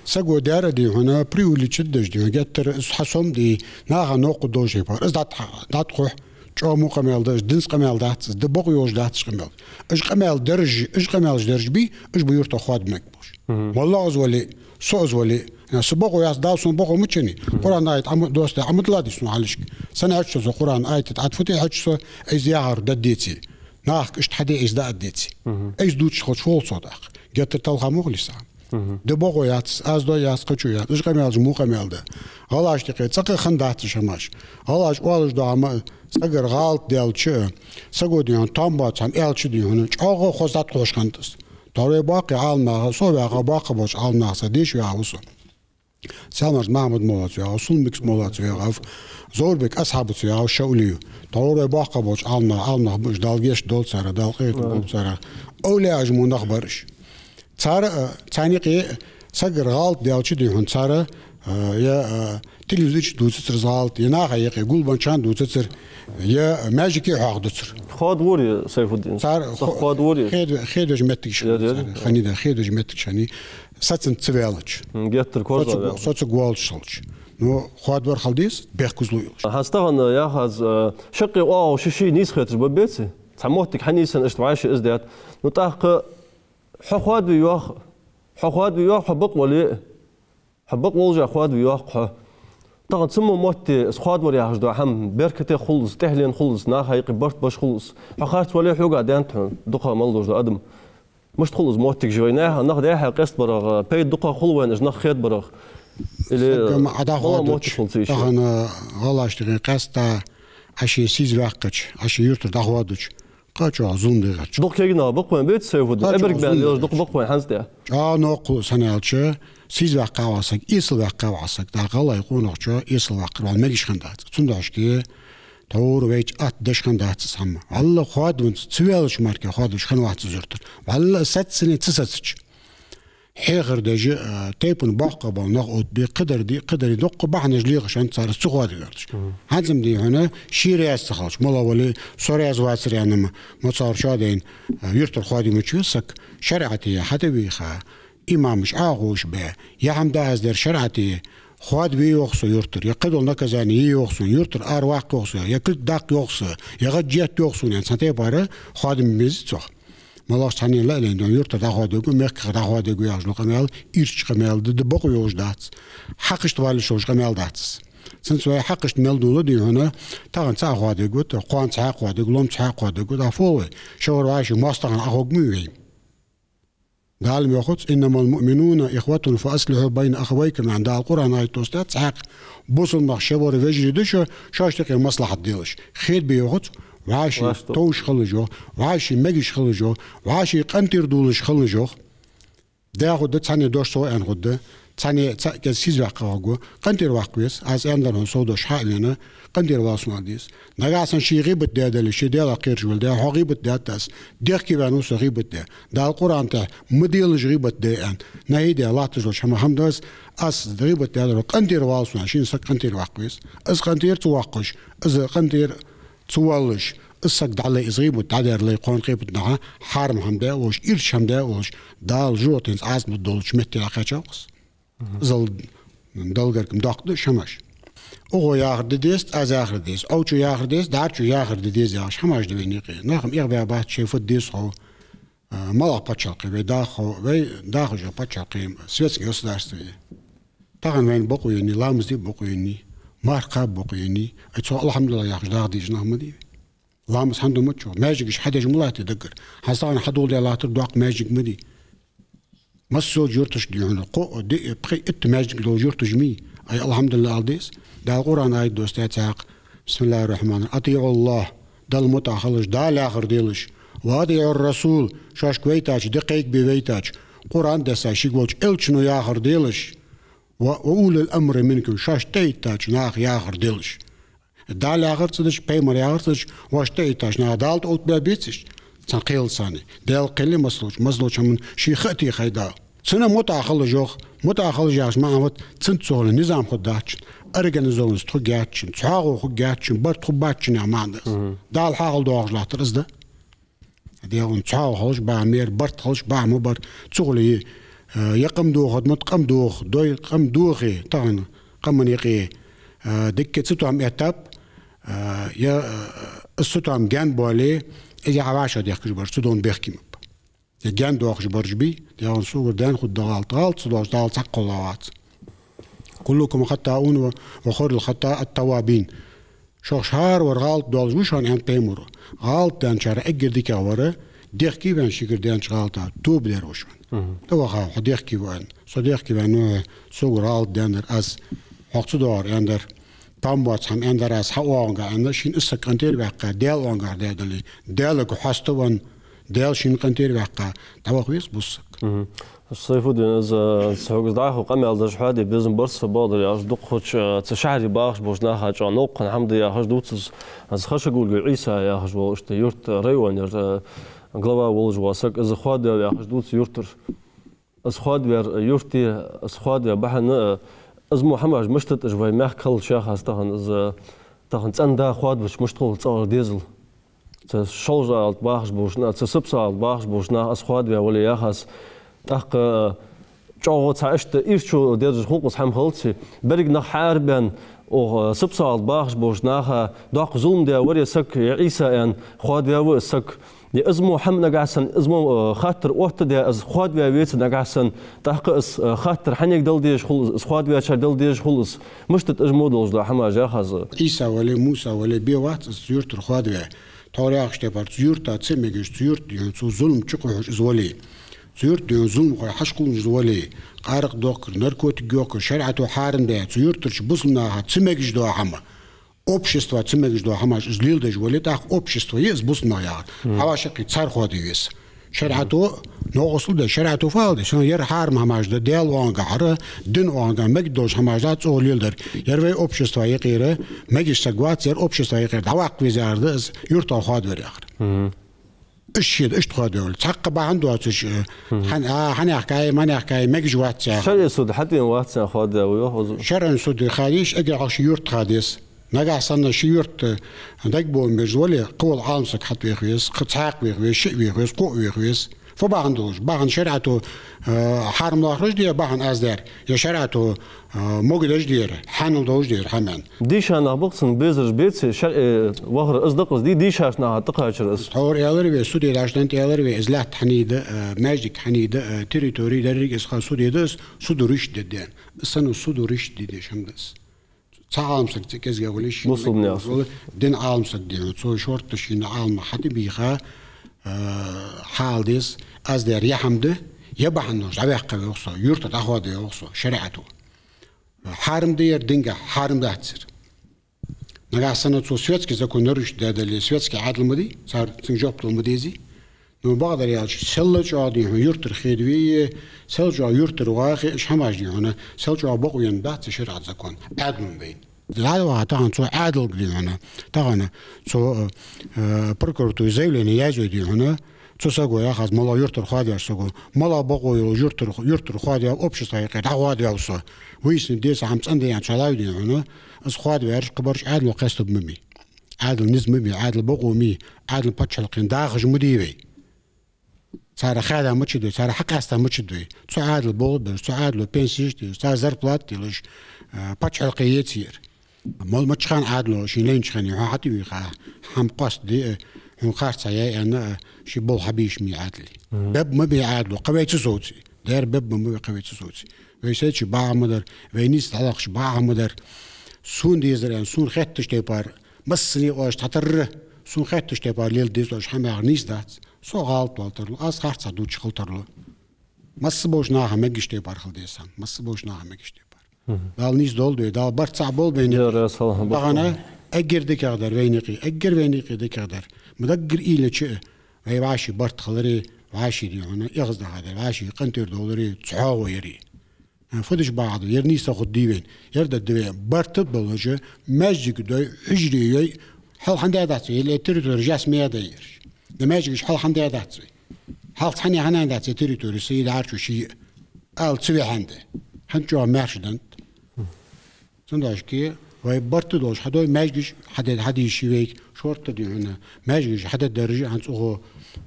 Саго даьр а дий хьона преувеличить деш дий хьона, геттара из хьасомадий, наха новкъа долча тайпара. Из дӀатӀа-, дӀатӀахьу. ЧӀоагӀа во къамаьл да, уж динца къамаьл дац из, да бокъо йолаш дац уж къамаьл. Уж къамаьл даржи, уж къамаьлаш даржабий, уж ба юртах хоадабе мегаргболаш. МоллагӀа из вале, со из вале, э, са бокъо яц, Дала сона бокъо ма ченнай. Къуръан аят Ӏа ма доссадаь, Ӏа ма дилладий сона хьалхашка. Сенна хьежача со Къуръан аят, Ӏа тӀа фу тӀехьежача со, из яхар даддеце. Нахага иштта хьаде, из дӀааддеце. Из дувцаш хилча фу хул цо тӀаккха? Геттара талха ма хулий из. Да бокъо яц, аз дой яц, кхычо яц. Уж къамаьлаш во къамаьл да. ГӀалгӀашта юкъе цӀаккха хиннадац уж хӀамаш. ГӀалгӀаша оалаш дола хӀама, сагара гӀалат даьлча, саго дий хьона, тоам боаца хӀама аьлча дий хьона, чӀоагӀа хоза дӀатӀахьош хиннад из. Тхьовра вай боккхий Ӏаламнах, со ваьха, боккхий болча Ӏаламнаха цхьа деша ваьхав со. Салмаш Махьмад-моллаца ваьхав, Сулмикс-моллаца ваьхав, Зоврбек Асхьабаца ваьхав, Шаулиев. Тхьовра вай боккхий болча Ӏаламнах, Ӏаламнах ба уж, Дала гешт долда царех, Дала къахетам болба царех. Овлияаш мо нах бар уж. Цар, э, царна юкъе сагара гӀалат даьлча дий хьона, цар, э, е, э, телевизора чу дувцацар из гӀалат, е наха юкъе гулбеннача хана дувцацар, е маьждиге хьоахадацар. Хоадавора, Сайфуддин? Цар хо-, хоадавора? Хеда-, хедавеш моттигаш хиннай цар. Хиннай, да, хедавеш моттигаш хиннай. Сацанца ца ваьлча. Геттара корзагӀа ваьлча. Соцаргволаш хилча. Ну, хоадавар хила деза, бехказло йолаш. ХӀанз тахан яхаш аз, э, шаккхе оагӀув ший-ший нийса хеташ ба, беций? Цхьа моттиг хьанийсъенна иштта вӀаши из даьд. Ну, тӀаккха хьо хоадаве йоах, хьо хоадаве йоах, хьо бакъ вале а. Хьо бакъ волаш а хоадаве йоах хьо. Тахан цу мо метте из хоадавар яхаш дола хӀама беркате хул из, тӀехьленна хул из, наха юкъе барт беш хул из. Хьо харц вале а, хьога деннад хьона дукха мел долаш дола адам. Мишта хул из моттигаш вай? Наха, нах дехьа къестабарах пайда дукха хул вайна уж нах хетабарах? Или сага ма Ӏа дӀахоадача, моттиг хул цига? Тахан гӀалгӀашта юкъе къаьстта Ӏа ше сийза ваьккхача, Ӏа ше юртара дӀахоадача, кхы а чӀоагӀа зулам дергда цо. Дукха кегий нах ба-кх вайна, беций, Сайфуддин? Кхы а чӀоагӀа зулам дергда цо. Эбарг баьнна лелаш дукха ба-кх вайна хӀанз тӀехьа. ЧӀоагӀа новкъа хул из хӀана аьлча, сийза ваьккха вола саг, ийсала ваьккха вола саг, дӀа гӀалгӀай къонахчо ийсала ваккхар вала мегаш хиннадац. Цудухьа тхьовра вайча атта деш хиннадац из хӀама. Валла хоадавенца, ца ваьлча мара хоадавеш хиннавац из юртара. Валла сацане ца сацача. Хьехар деш, э, тайпан боккхий бола нах оттабе, кхыдар де, кхыдар де, дукха бахьанаш лехаш хиннад цар из ца хоадаве аьлча. ХӀанз-м дий хьона, ше раьза ца хилча, моллагӀа вале а, со раьза вацар аьнна-м, мо цар чу дайна, э, юртара хоадаве ма веза саг, шарӀате хьатӀавийха, имамаш Ӏоховшабаь, е хӀама да аз дар шарӀате, хоадаве йоах со юртара, е кхыдола наказани е йоах сона, юртара араваккха йоах со, е кулг даккха йоах со, е гӀадж етта йоах сона, аьнна, цхьан тайпара хоадаме ма веза цох. МоллагӀча цхьанне лаьлен дон юртара дӀахоадергва, мехках дӀахоадергва яхаш дола къамаьл ирча къамаьл да, да бокъо йолаш дац. Хьакъашта вала йиш йолаш къамаьл дац из. Цунца вай хьакъашта мел дола дий хьона, тахан цхьа а хоадергва, кхоана цхьа а хоадергва, ломма цхьа а хоадергва, дӀахо вай. Шоаш вӀаший моастагӀа Ӏоховргма вай. Дала ма йоахац: «إنما المؤمنون إخوة فأصلحوا بين أخويكم», аьнна, Дала Къуръан аят доссадаьд цхьаькха. Бусалба нах шоаш вежарий да шо, шоашта юкъе маслахьат делаш. Хедабе йоахац, вӀаший товш хилалаш йоах, вӀаший мегаш хилалаш йоах, вӀаший къинтӀера дуллаш хилалаш йоах. Даь хургда, цхьанне дош ца хой аьнна хургда. Цхьанне цхьа кӀезига сийсаз ваьккха хӀама гу, къинтӀера ваккха веза. Аз аьннадар хьона, сов дош хьа а вена, къинтӀера вала сона, аьнна деза. Нагахьа санна ший гӀийбат даь дале, ший Даьлах кхераш вале, хьо гӀийбат даьд аз, дехке ваьннав со гӀийбат даь. Дала Къуръан тӀа ма делаш гӀийбат де аьнна, нахьи даь латташ долча хӀамах хӀама да из, аз гӀийбат даьдар хьона, къинтӀера вала сона, аьнна, шийна саг къинтӀера ваккха веза. Из къинтӀера ца воаккхаш, из къинтӀера ца воаллаш, из саг дӀале, из гӀийбат дӀадаьр ле, кхоана къепат наха хьарам хӀама даь волаш, ирча хӀама даь волаш, Дала жожагӀатенца Ӏазап лургдолча метте дӀакхаьчав-кх из. Мгм. Из Далла гарга-м доккха да уж хӀамаш. Укхо яхар де деза, аз яхар де деза, Ӏовчо яхар де деза, дӀаьрчо яхар де деза яхаш хӀамаш да вайна юкъе. Нах-м эгӀабаь бац, шоай фуд деза хов, а, малагӀа паччахьалкхе вай даха хов, вай дахаш йола паччахьалкхе-м светски государство я. Тахан вайна бокъо еннай, ламаз де бокъо еннай, марха кхаба бокъо еннай, ай цох алхьамдулиллахӀ яхаш даха дезаш нах ма дий вай. Ламаз хӀана ду маччо? Маьждигаш хьадеш ма латтий даггара. ХӀанз тахан хьадоладаь латтар доккха маьждиг ма дий. Массайолча юрташка дий хьона, кхоъ, диъ, пхи, итт маьждиг долаш юрташ ма йий. Ай алхьамдулиллахӀ ала деза. Дала Къуръан аят доссадаьд цхьаькха: بسم الله الرحمن الرحيم. أطيعوا الله, Далла мутӀахьа хилалаш, Дала яхар делаш. وأطيعوا الرسول, шоашка вайтача, де кхайкабе вайтача, Къуръан дессача шийга волча элчано яхар делаш. و، وأولي الأمر منكم, шоашта тӀехьайттача наха яхар делаш. Дала яхар ца деш, пайхамара яхар ца деш, вайна тӀехьайттача наха Дала тӀаоттабаь беций уж? Цхьан кхел санна. Даьла кхел я массайолча, массайолча хӀаман ший ха а техай Дала. Цунна мутӀахьа хилалаш йоах, мутӀахьа хилалаш яхача маӀан фуд, цунца цу хана низам хургдац шун, организованность хургьяц шун, цхьоагӀо хургьяц шун, барт хургбац шун яха маӀан да из. Мгм. Дала хьахила доагӀаш латтар из да. Дегӏун цхьоагӀо хилча бахьан бар, барт хилча бахьан ма бар. Цу гӀулакхе, э, е къам дохаргда мотт, къам дох-, дой, къам дохе, тахан къаман юкъе, э, дикка цатоам эттаб, э, е, э, из цатоам гаьна боале, из яхьа вӀашагӀдехкаш бараш, цу дона бехке ма ба. Е гаьна доахаш бараш бий, дегӏун согара даьнна хургда гӀалат, гӀалат ца доагӀаш Дала цхьаккха кхелла вац. كلكم خطاء و، وخير الخطاء التوابين. Шоаш хӀаравар гӀалат доалаш ва шоана, аьннад пайхамара. ГӀалат даьнначарех эггара дикагӀвар, дехке ваьнна шийгара даьннача гӀалата тоба дер ва шоана. Мгм. ТӀаваха хьо дехке ва аьнна. Со дехке ваьннав хьона, согара гӀалат даьннадар аз, хьох ца доагӀар аьннадар. Там боаца хӀама аьннадар аз хьа оагӀонгахьа аьнна, шийна из саг къинтӀера ваьккха, Даьла оагӀонгахьа даь дале, Даьлага хьаста ваьнна, Даьла шийна къинтӀера ваьккха, дӀаваха веза бусалба саг. Мгм. Сайфуддин, из, ца хьогӀ из дӀахо къамаьл деш хьоаде безам бар са, бакъдар яхаш, дукха хургда, цу шахьаре бахаш болча наха чӀоагӀа новкъа хинна хӀама да яхаш дувц из, из Хашагульгов Ӏийса яхаш вола, иштта юрта районера, э, глава волаш вола саг, из хоадаваьв яхаш дувц юртара. Из хоадаваьр юрта, из хоадаваь бахьан, э, из мо хӀамаш мишта да уж вай мехка хилча яхаш тахан из, тахан цӀен-да хоадаваьча мишта хул цӀагӀара дезал. Цу шолжа-гӀалат бахаш болча наха, цу сипсагӀа-гӀалат бахаш болча наха из хоадаваь вале яхаш. ТӀаккха, э, чӀоагӀа цхьа иштта ирчо дерзаш хул-кх из хӀама хилча, берригаш нах хьаарабаьнна, оаха, э, сипсагӀа-гӀалат бахаш болча наха доккха зулам даь вар ер саг, ер Ӏийса аьнна, хоадаваьв из саг. Е из мо хӀама нагахьа санна, из мо, э, хаттар оттадаь, из хоадаваь веце нагахьа санна, тӀаккха из, э, хаттар хьанга дала дезаш хул из, из хоадаваьчар дала дезаш хул из, мишта да из мо долаш дола хӀамаш яхаш. Ӏийса вале, Муса вале, бе вац из цу юртара хоадаваь. Тхьовра яхача тайпара цу юрта ца мегаш, цу юрта дий хьона цо зулам чукхоахаш из вале, цу юрта дий хьона зуламхой хьашт хулаш из вале, къаракъ дохкар, наркотик йохкар, шариӀато хьарам даь, цу юртарча бусалба наха ца мегаш дола хӀама, общества ца мегаш дола хӀамаш из леладеш вале, тӀаккха общество я из бусалба нах яхар. Мгм. ХьавӀашагӀкхийтта цар хоадаве веза. ШариӀато новкъостал да, шариӀато фу ала деза? Ер хьарам хӀамаш да, Даьла оагӀонгахьара, дина оагӀонгахьара мегаргдолаш хӀамаш да цӀагӀа леладер. Ер вай общества юкъера мегаш саг вац, ер общества юкъера дӀаваккха веза яхар да из юртара хоадавар яхар. Мгм. Иштта шеда, иштта хоадаваьв вале. Цхьаккха бахьан доацаш, э, хьан-, а, хьанехкай, манехкай, мегаш вац яхаш. ШарӀий суд хьатӀавена вац аьнна хоадаваьв йоах из. ШарӀий суд хьадеш, эггара хьалха ший юрта хьадеза. Нагахьа санна ший юрта дагабоам беш вале, кхывола Ӏалам саг хьатӀавеха веза, кхы цхьаккха веха веза, шиъ веха веза, кхоъ веха веза. Фу бахьан долаш? Бахьан шариӀато, э, хьарам лоархӀаш да ер бахьан аз даьр, е шариӀато, э, могадеш да ер, хьанал долаш да ер хӀама? Дийша нах ба-кх цунна безараш беце, шарӀе вахар из да-кх из, ди-, дийшача наха тӀакхачар из. Тхьовра аьлар вай, суде дӀачуденна тӀа аьлар вай, из лаьтта хьанна да, э, маьждиг хьанна да, э, территори деррига из ха суде да из, суд риш деден. Из санна суд риш дедеш хӀама да из. Цхьа Ӏалам саг цӀи кӀезига вале, ший бусалба наьха вала, дина Ӏалам саг дий хьона, цо шортта шийна Ӏалама хьатӀабийха, э, хьаала деза, аз даьр е хӀама да, е бахьан долаш дӀаваьккха веза-кх со, юртара дӀахоадаве веза-кх со, шариӀато. Хьарам да ер, дингахьа хьарам дац ер. Нагахьа санна цо светски закон нарушить даь дале, светски Ӏаьдал ма дий, цар, цунга жоп ло ма дезий. Ну, бакъдар аьлча, сел чӀоагӀа, дий хьона, юртара хедаве, сел чӀоагӀа юртара вахе, уж хӀамаш, дий хьона, сел чӀоагӀа бокъо енна дац цу шариӀата закон. Ӏаьдало вайна. Даьла ваха тахан цо Ӏаьдалга, дий хьона, тахан цо, э, э, прокуратуре заявлени язъю, дий хьона, цу саго яхаш, малагӀа юртара хоадаваьча саго, малагӀа бокъо йолаш юртара, юртара хоадаваь, общества юкъе дӀахоадаваь ва со. Выяснить де, цхьа хӀама цӀенде аьнна цо лайв, дий хьона, из хоадаваьраш, кхыбараш Ӏаьдало къаьстаргба ма бий. Ӏаьдал низ ма бий, Ӏаьдал бокъо ма бий, Ӏаьдал паччахьалкхен дахаш ма дий вай. Цар хаьда мичад вай, цар хьакъаьста мичад вай. Цу Ӏаьдала болх беш, цу Ӏаьдало пенсеш деш, цар зарплата делаш, а, паччахьалкхе еце ер. Мол маччахьа Ӏаьдало шийна лайнача хана хьо хьатӀавийха, хӀама къоастаде, хьона харцахьа яй аьнна, ший болх хьабеш ма бий Ӏаьдало. Мгм. Беб ма бий Ӏаьдало, кхы вай ца совце. Дера беб ма бий вай, кхы вай ца совце. Вай сайча бахьа ма дар, вай нийса хьалхашка бахьа ма дар. Сона дезар аьнна, сона хеттача тайпара, массане оаш тхьатарра, сона хеттача тайпара леладе деза оаш хӀама яхар нийса дац. Со гӀалат вала тарлу, аз харцахьа дувцаш хила тарлу. Масса болча наха мегаш тайпара хила деза хӀама, масса болча наха мегаш тайпара. Мгм. Дала нийса долда вай, Дала барт цхьа болба вайна. Я Расул, тахана эггара дикагӀа дар вайна юкъе, эггара вайна юкъе дикагӀа дар. Ма даггара уйла йича, вай вӀаший барт хилари, вӀаший, дий хьона, эгӀаздаха дар, вӀаший къинтӀера довлари, цхьоагӀо яри. А, фу деш бахьа да, ер нийса хургдий вайна, ер дергда вай. Барт а болаш, маьждиг дой, хьужаре йой, хьалха хӀана даьдац вай, е территори жас ма ядай ераш. Е маьждигаш хьалха хӀана даьдац вай. Хьалха цхьанне хӀана даьдац е территори, са е дӀарчо ший ала ца вехьанде. ХӀанз чӀоагӀа маьрша да. Цудухьа вай барт а долаш хьадой, маьждигаш хьаде-, хьадийша вайга шортта, дий хьона, маьждигаш хьадергдараш а хӀанз цӀагӀа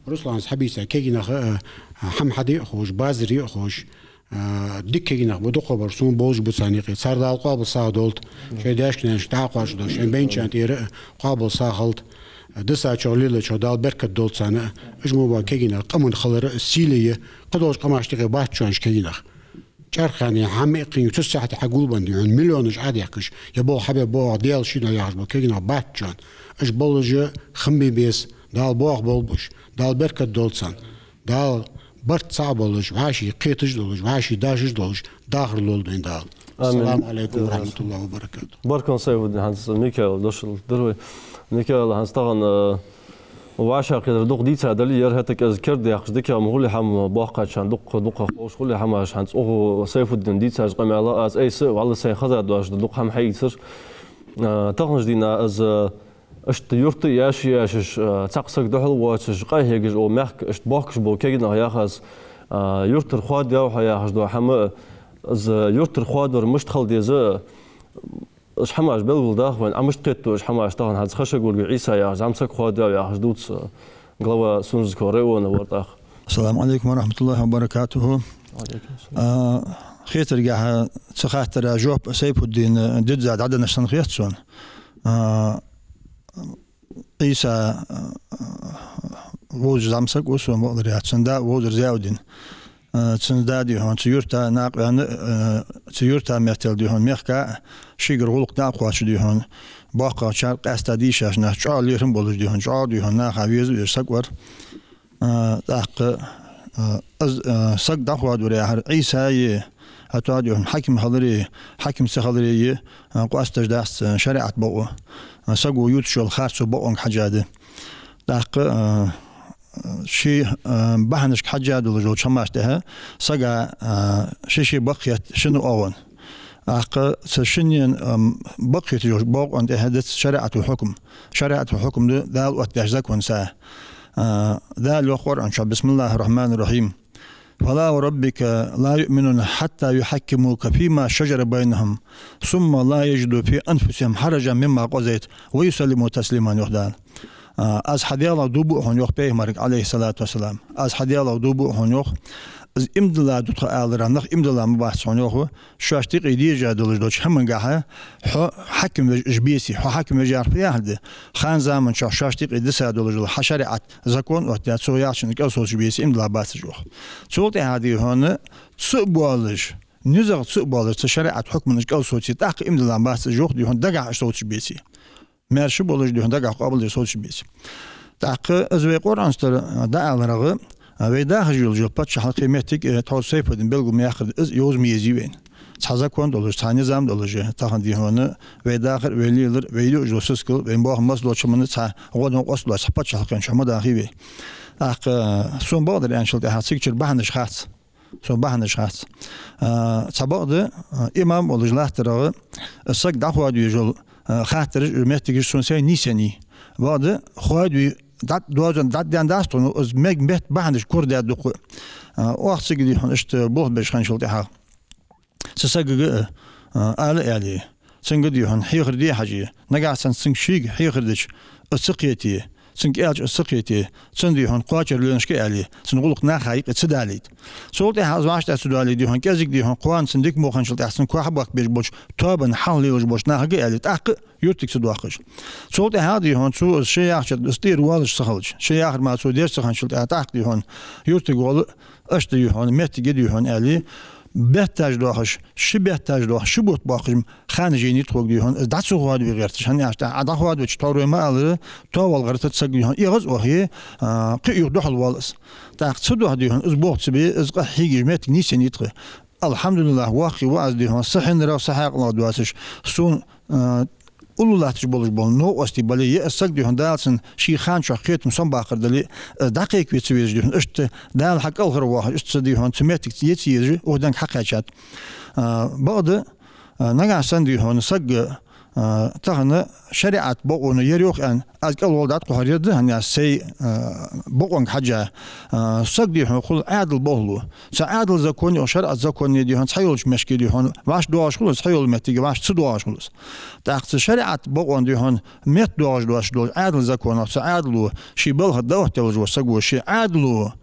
Руслана хьабийца кегий нах, а, а, хӀама хьаде а ховш, базар е а ховш, а, дика кегий нах ба, дукхагӀбараш сона болаш ба царна юкъе. Цар Дала къоабал сагӀа долда, шоай даьшка-наьнашка дӀакхоачаш долаш, шоай беннача тӀера а къоабал сагӀа хилда, дисачох, лелачох Дала беркат долда царна а. Уж мо бола кегий нах къаман хилара сийле я, кхыдолча къамашта юкъе бац шоана уж кегий нах. ЧӀарххана хӀама иккхинг цу сахьате хьагулбенна, дий хьона, миллионаш Ӏодехкаш, е болх хьабе боагӀа, Даьла шийна яхаш бола кегий нах бац шоана. Уж болаш хам бе беза, Дала боахаболба уж, Дала беркат долда царна. Дала барт цхьа болаш, вӀаший кхеташ долаш, вӀаший дашаш долаш, дахар лолда вайна Дала. Амин. Ассаламу Ӏалайкум ва рахьматуллахӀи ва баракатухӀ. Баркал, Сайфуддин, хӀанз Микаила дош дир вай. Микаил, хӀанз тахан, э, вӀашагӀкхетар дукха дийца дале, ер хӀаьта кӀезига кердадаьккхача дикагӀа ма хулий хӀама, боккхачарна дукха, дукха ховш хулий хӀамаш, хӀанз цӀагӀа Сайфуддина дийцача къамаьла, аз айса, валлахӀи, сайна хеза доацаш да дукха хӀама хьаийцар. А, таханарча дийнахьа из, а, иштта юрта а яьший яьшаш, а, цхьаккха саг духьал воацаш, къахьегаш, о, мехка иштта бохкаш бола кегий нах яхаш, а, юртара хоадаваьв хьо яхаш дола хӀама, из юртара хоадавар мишта хила деза, уж хӀамаш белгалдаха вайна, Ӏа мишта кхетаду уж хӀамаш тахан, хӀанз Хашагургий Ӏийса яхаш зӀамсаг хоадаваьв яхаш дувц, а, глава Сунженского района вар тӀаккха. Ассаламу Ӏалайкум ва рахьматуллахӀи ва баракатухӀ. Ва Ӏалайкум ассалам. А, хетаргахьа, цу хаттара жоп Сайфуддина дизза дӀаденнад санна хет сона. А, Ӏийса, а, вовзаш зӀамсаг ва сона, бакъдар аьлча, цун да вовзар Зиаудин. А, цун да, дий хьона, цу юрта накъаваьнна, а, цу юрта меттел, дий хьона, мехка, шийгара гӀулакх дӀакхоачаш, дий хьона, боккхагӀчар, къаьстта дийшача наха чӀоагӀа лерхӀам болаш, дий хьона, чӀоагӀа, дий хьона, наха веза везаш саг вар. А, тӀаккха, а, аз, а, саг дӀахоадавар яхар Ӏийса е, а то, дий хьона, хьаким хилари, хьаким ца хилари е, а, къоасташ дац, а, шариӀат бокъо. А, саго ювцаш йола харцо бокъонга хьежжа да. ТӀаккха, а, ший, а, бахьанашка хьежжа долаш йолча хӀамашта тӀехьа сага, а, ший-ший бакъ хет шин оагӀон. ТӀаккха цу шинне, ам, бакъ хеташ йолча бокъонна тӀехьа дац шариӀата хьукм. ШариӀата хьукм да Дала оттадаьча законаца. А, Дала йоах Къуръан чу: بسم الله الرحمن الرحيم. فلا وربك لا يؤمنون حتى يحكموك فيما شجر بينهم ثم لا يجدوا في أنفسهم حرجا مما قضيت ويسلموا تسليما, йоах Дала. А, аз хьа Даьлах дув буъ хьона, йоах пайхамарга, Ӏалайхи ссалату вассалам. Аз хьа Даьлах дув буъ хьона, йоах. Из иман дилла дукха аларах нах иман дилла ма бац хьона, йоах. Шоашта юкъе дезаш долаш долча хӀамангахьа хьо хьаким веш уж беце. Хьо хьаким веш яхар фу яхар да? Хана заман чухь шоашта юкъе диса долаш дола хьа шариӀат, закон оттадаь, цо яхачунна кӀалсоцаш беце, иман дилла бац уж, йоах. Цул тӀехьагӀа, дий хьона, цу а боалаш, низагӀа цу а боалаш, цу шариӀата хьукманна уж кӀалсоце, тӀаккха иман дилла бац уж, йоах, дий хьона, дагахьа уж совцаш беце. Маьрша болаш, дий хьона, дагахьа къоабалдеш совцаш беце. ТӀаккха из вай Къуръан чура дӀааларах, вай дахаш йолаш йола паччахьалкхе моттиг, э, тхьовра Сайфуддина белгал ма яьккхар, из йовза ма езий вайна. Цхьа закон долаш, цхьа низам долаш, тахан, дий хьона, вай дахар, вай лелар, вай юаш йола сискал, вай боахам масса долча хӀаманна цхьа гӀо-новкъост лоацаш, цхьа паччахьалкхен чу ма дахий вай. ТӀаккха сона бакъдар аьнначул тӀехьагӀа цигачара бахьанаш хац. Сона бахьанаш хац. А, цхьабакъда, а, имам волаш латтарагӀа, саг дӀахоадавеш йола, а, хаттараш, моттигаш сона сайна нийсъеннай. Бакъда, хоадаве, дӀа-, доазон дӀаденна дац тхона, из мег-, метта бахьанаш корадаьд дукха. А, оаха цига, дий хьона, иштта болх беш хинначул тӀехьагӀа цу сагага, а, ала аьле, цунга, дий хьона, хьехар де хьажий, нагахьа санна цунга шийга хьехар дича, из ца кхете, цунга аьлча из ца кхете, цунна, дий хьона, кхоачара лоьнашка аьле, цун гӀулакх наха юкъе ца далийта. Цул тӀехьагӀа из вӀаштӀехьа ца доале, дий хьона, кӀезига, дий хьона, кхоана цунна дика мо хинначул тӀехьагӀа цунна кохьа баккха безаш болча тоабан хьалха лелаш болча нахага аьле, тӀаккха юртага ца доаккхаш. Цул тӀехьагӀа, дий хьона, цо из ше яхача, из тӀера воалаш ца хилча, ше яхар мара цо деш ца хинначул тӀехьагӀа, тӀаккха, дий хьона, юртага вола, иштта, дий хьона, моттиг я, дий хьона, аьле, бетташ доахаш, ши бетташ доахаш, ши бутт боаккхаш ханаш еннай тхога, дий хьона, из дӀа ца хоадаве гӀерташ. ХӀана аьлча, Ӏа дӀахоадавича, тховра вай ма аллара, тоавала гӀертац саг, дий хьона, эгӀаз оахе, а, кхы а юха духьал воал из. ТӀаккха цудухьа, дий хьона, из болх ца бе, из къа хьегаш моттиг нийсъеннай тха. Алхьамдулиллахь, воккхагӀа ва аз, дий хьона, са хьинарагӀа, са хьаькъалагӀа доацаш, сона, а, уллув латташ болаш бола новкъостий бале, е из саг, дий хьона, Дала цунна ший хана чухь кхетам сомабаккхар дале, а, дӀакхайкаве ца везаш, дий хьона, иштта Дала хьакӀалхарвоахаш, иштта, дий хьона, цу моттиге е ца езаш, укх денга хьакхаьчад. А, бакъда, а, нагахьа санна, дий хьона, саг, а, тахан шариӀата бокъонца ер йоах аьнна, аз кӀалвала дӀатӀакхухьар ер да, хӀана аьлча сай, а, бокъонга хьежжа, а, саг, дий хьона, хул Ӏаьдала болхло. Цу Ӏаьдала законе, укх шариӀата законе, дий хьона, цхьайолча мехка, дий хьона, вӀаши доагӀаш хул из, цхьайола моттиге вӀаши ца доагӀаш хул из. ТӀаккха цу шариӀата бокъонца, дий хьона, метта доагӀаш доацаш долча Ӏаьдала законах цу Ӏаьдало, ший балха дӀаоттаделаш вола саго, ший Ӏаьдало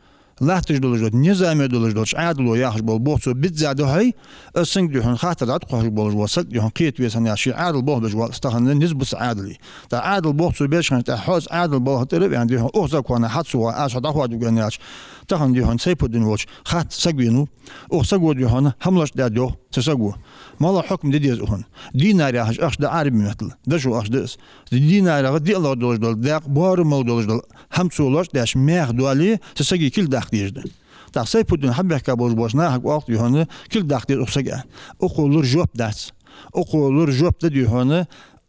латташ долаш дола, низаме долаш долча Ӏаьдало яхаш бола болх цо бизза духьале, из цунга, дий хьона, хаттар дӀатӀакхухьаш болаш вола саг, дий хьона, кхета веза, хӀана аьлча ший Ӏаьдала болх беш ва из тахан, низ ба цу Ӏаьдала. ТӀаккха Ӏаьдала болх цо беш хиннача тӀехьагӀа, хьо из Ӏаьдала балха тӀера а ваьнна, дий хьона, укх законах хьа ца воагӀа, аз хьо дӀахоадавергва аьлча, тахан, дий хьона, Сайпуддин волча хатта саг венав. Укх саго, дий хьона, хӀама лочкъадаьд йоах цу саго. МалагӀа хьукам де деза укхунна? Динар яхаш ахча да Ӏарбий меттала, дошо ахча да из. ДинарагӀа диълагӀа долаш дола даькъа, боарам мел долаш дола хӀама цо лочкъадаьча мехах доале, цу сага кулг даккха дезаш да. ТӀаккха Сайпуддин хьабаьхка болаш болча нахага оал, дий хьона, кулг даккха деза укх сага. Укхо лур жоп дац. Укхо лур жоп да, дий хьона,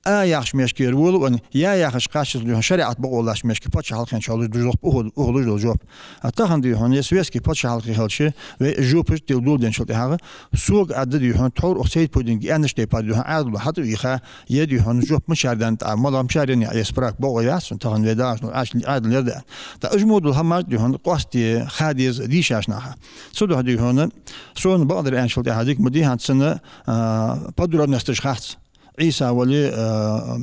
а яхача мехкара волавенна, я яхача кхаччалца, дий хьона, шариӀата бокъо латтача мехка, паччахьалкхен чу луш дола жоп, укхо, укхо луш дола жоп. А тахан, дий хьона, е светски паччахьалкхе хилча, вай жопаш тел доладенначул тӀехьагӀа, сога аргда, дий хьона, тхьовра укх Сайпуддинга аьннача тайпара, дий хьона, Ӏаьдало хьатӀавийха, е, дий хьона, жоп мичара даьннад, малагӀча мичара еннай, е справка бокъо яц сона, тахан вай дагӀаш, ну, Ӏаьдал, Ӏаьдал яр да. ТӀаккха уж мо дола хӀамаш, дий хьона, къоастаде ха деза дийшача наха. Цудухьа, дий хьона, сона бакъдар аьнначул тӀехьагӀа дика ма дий хьона цунна, а, подробносташ хац. Ӏийса вале, а,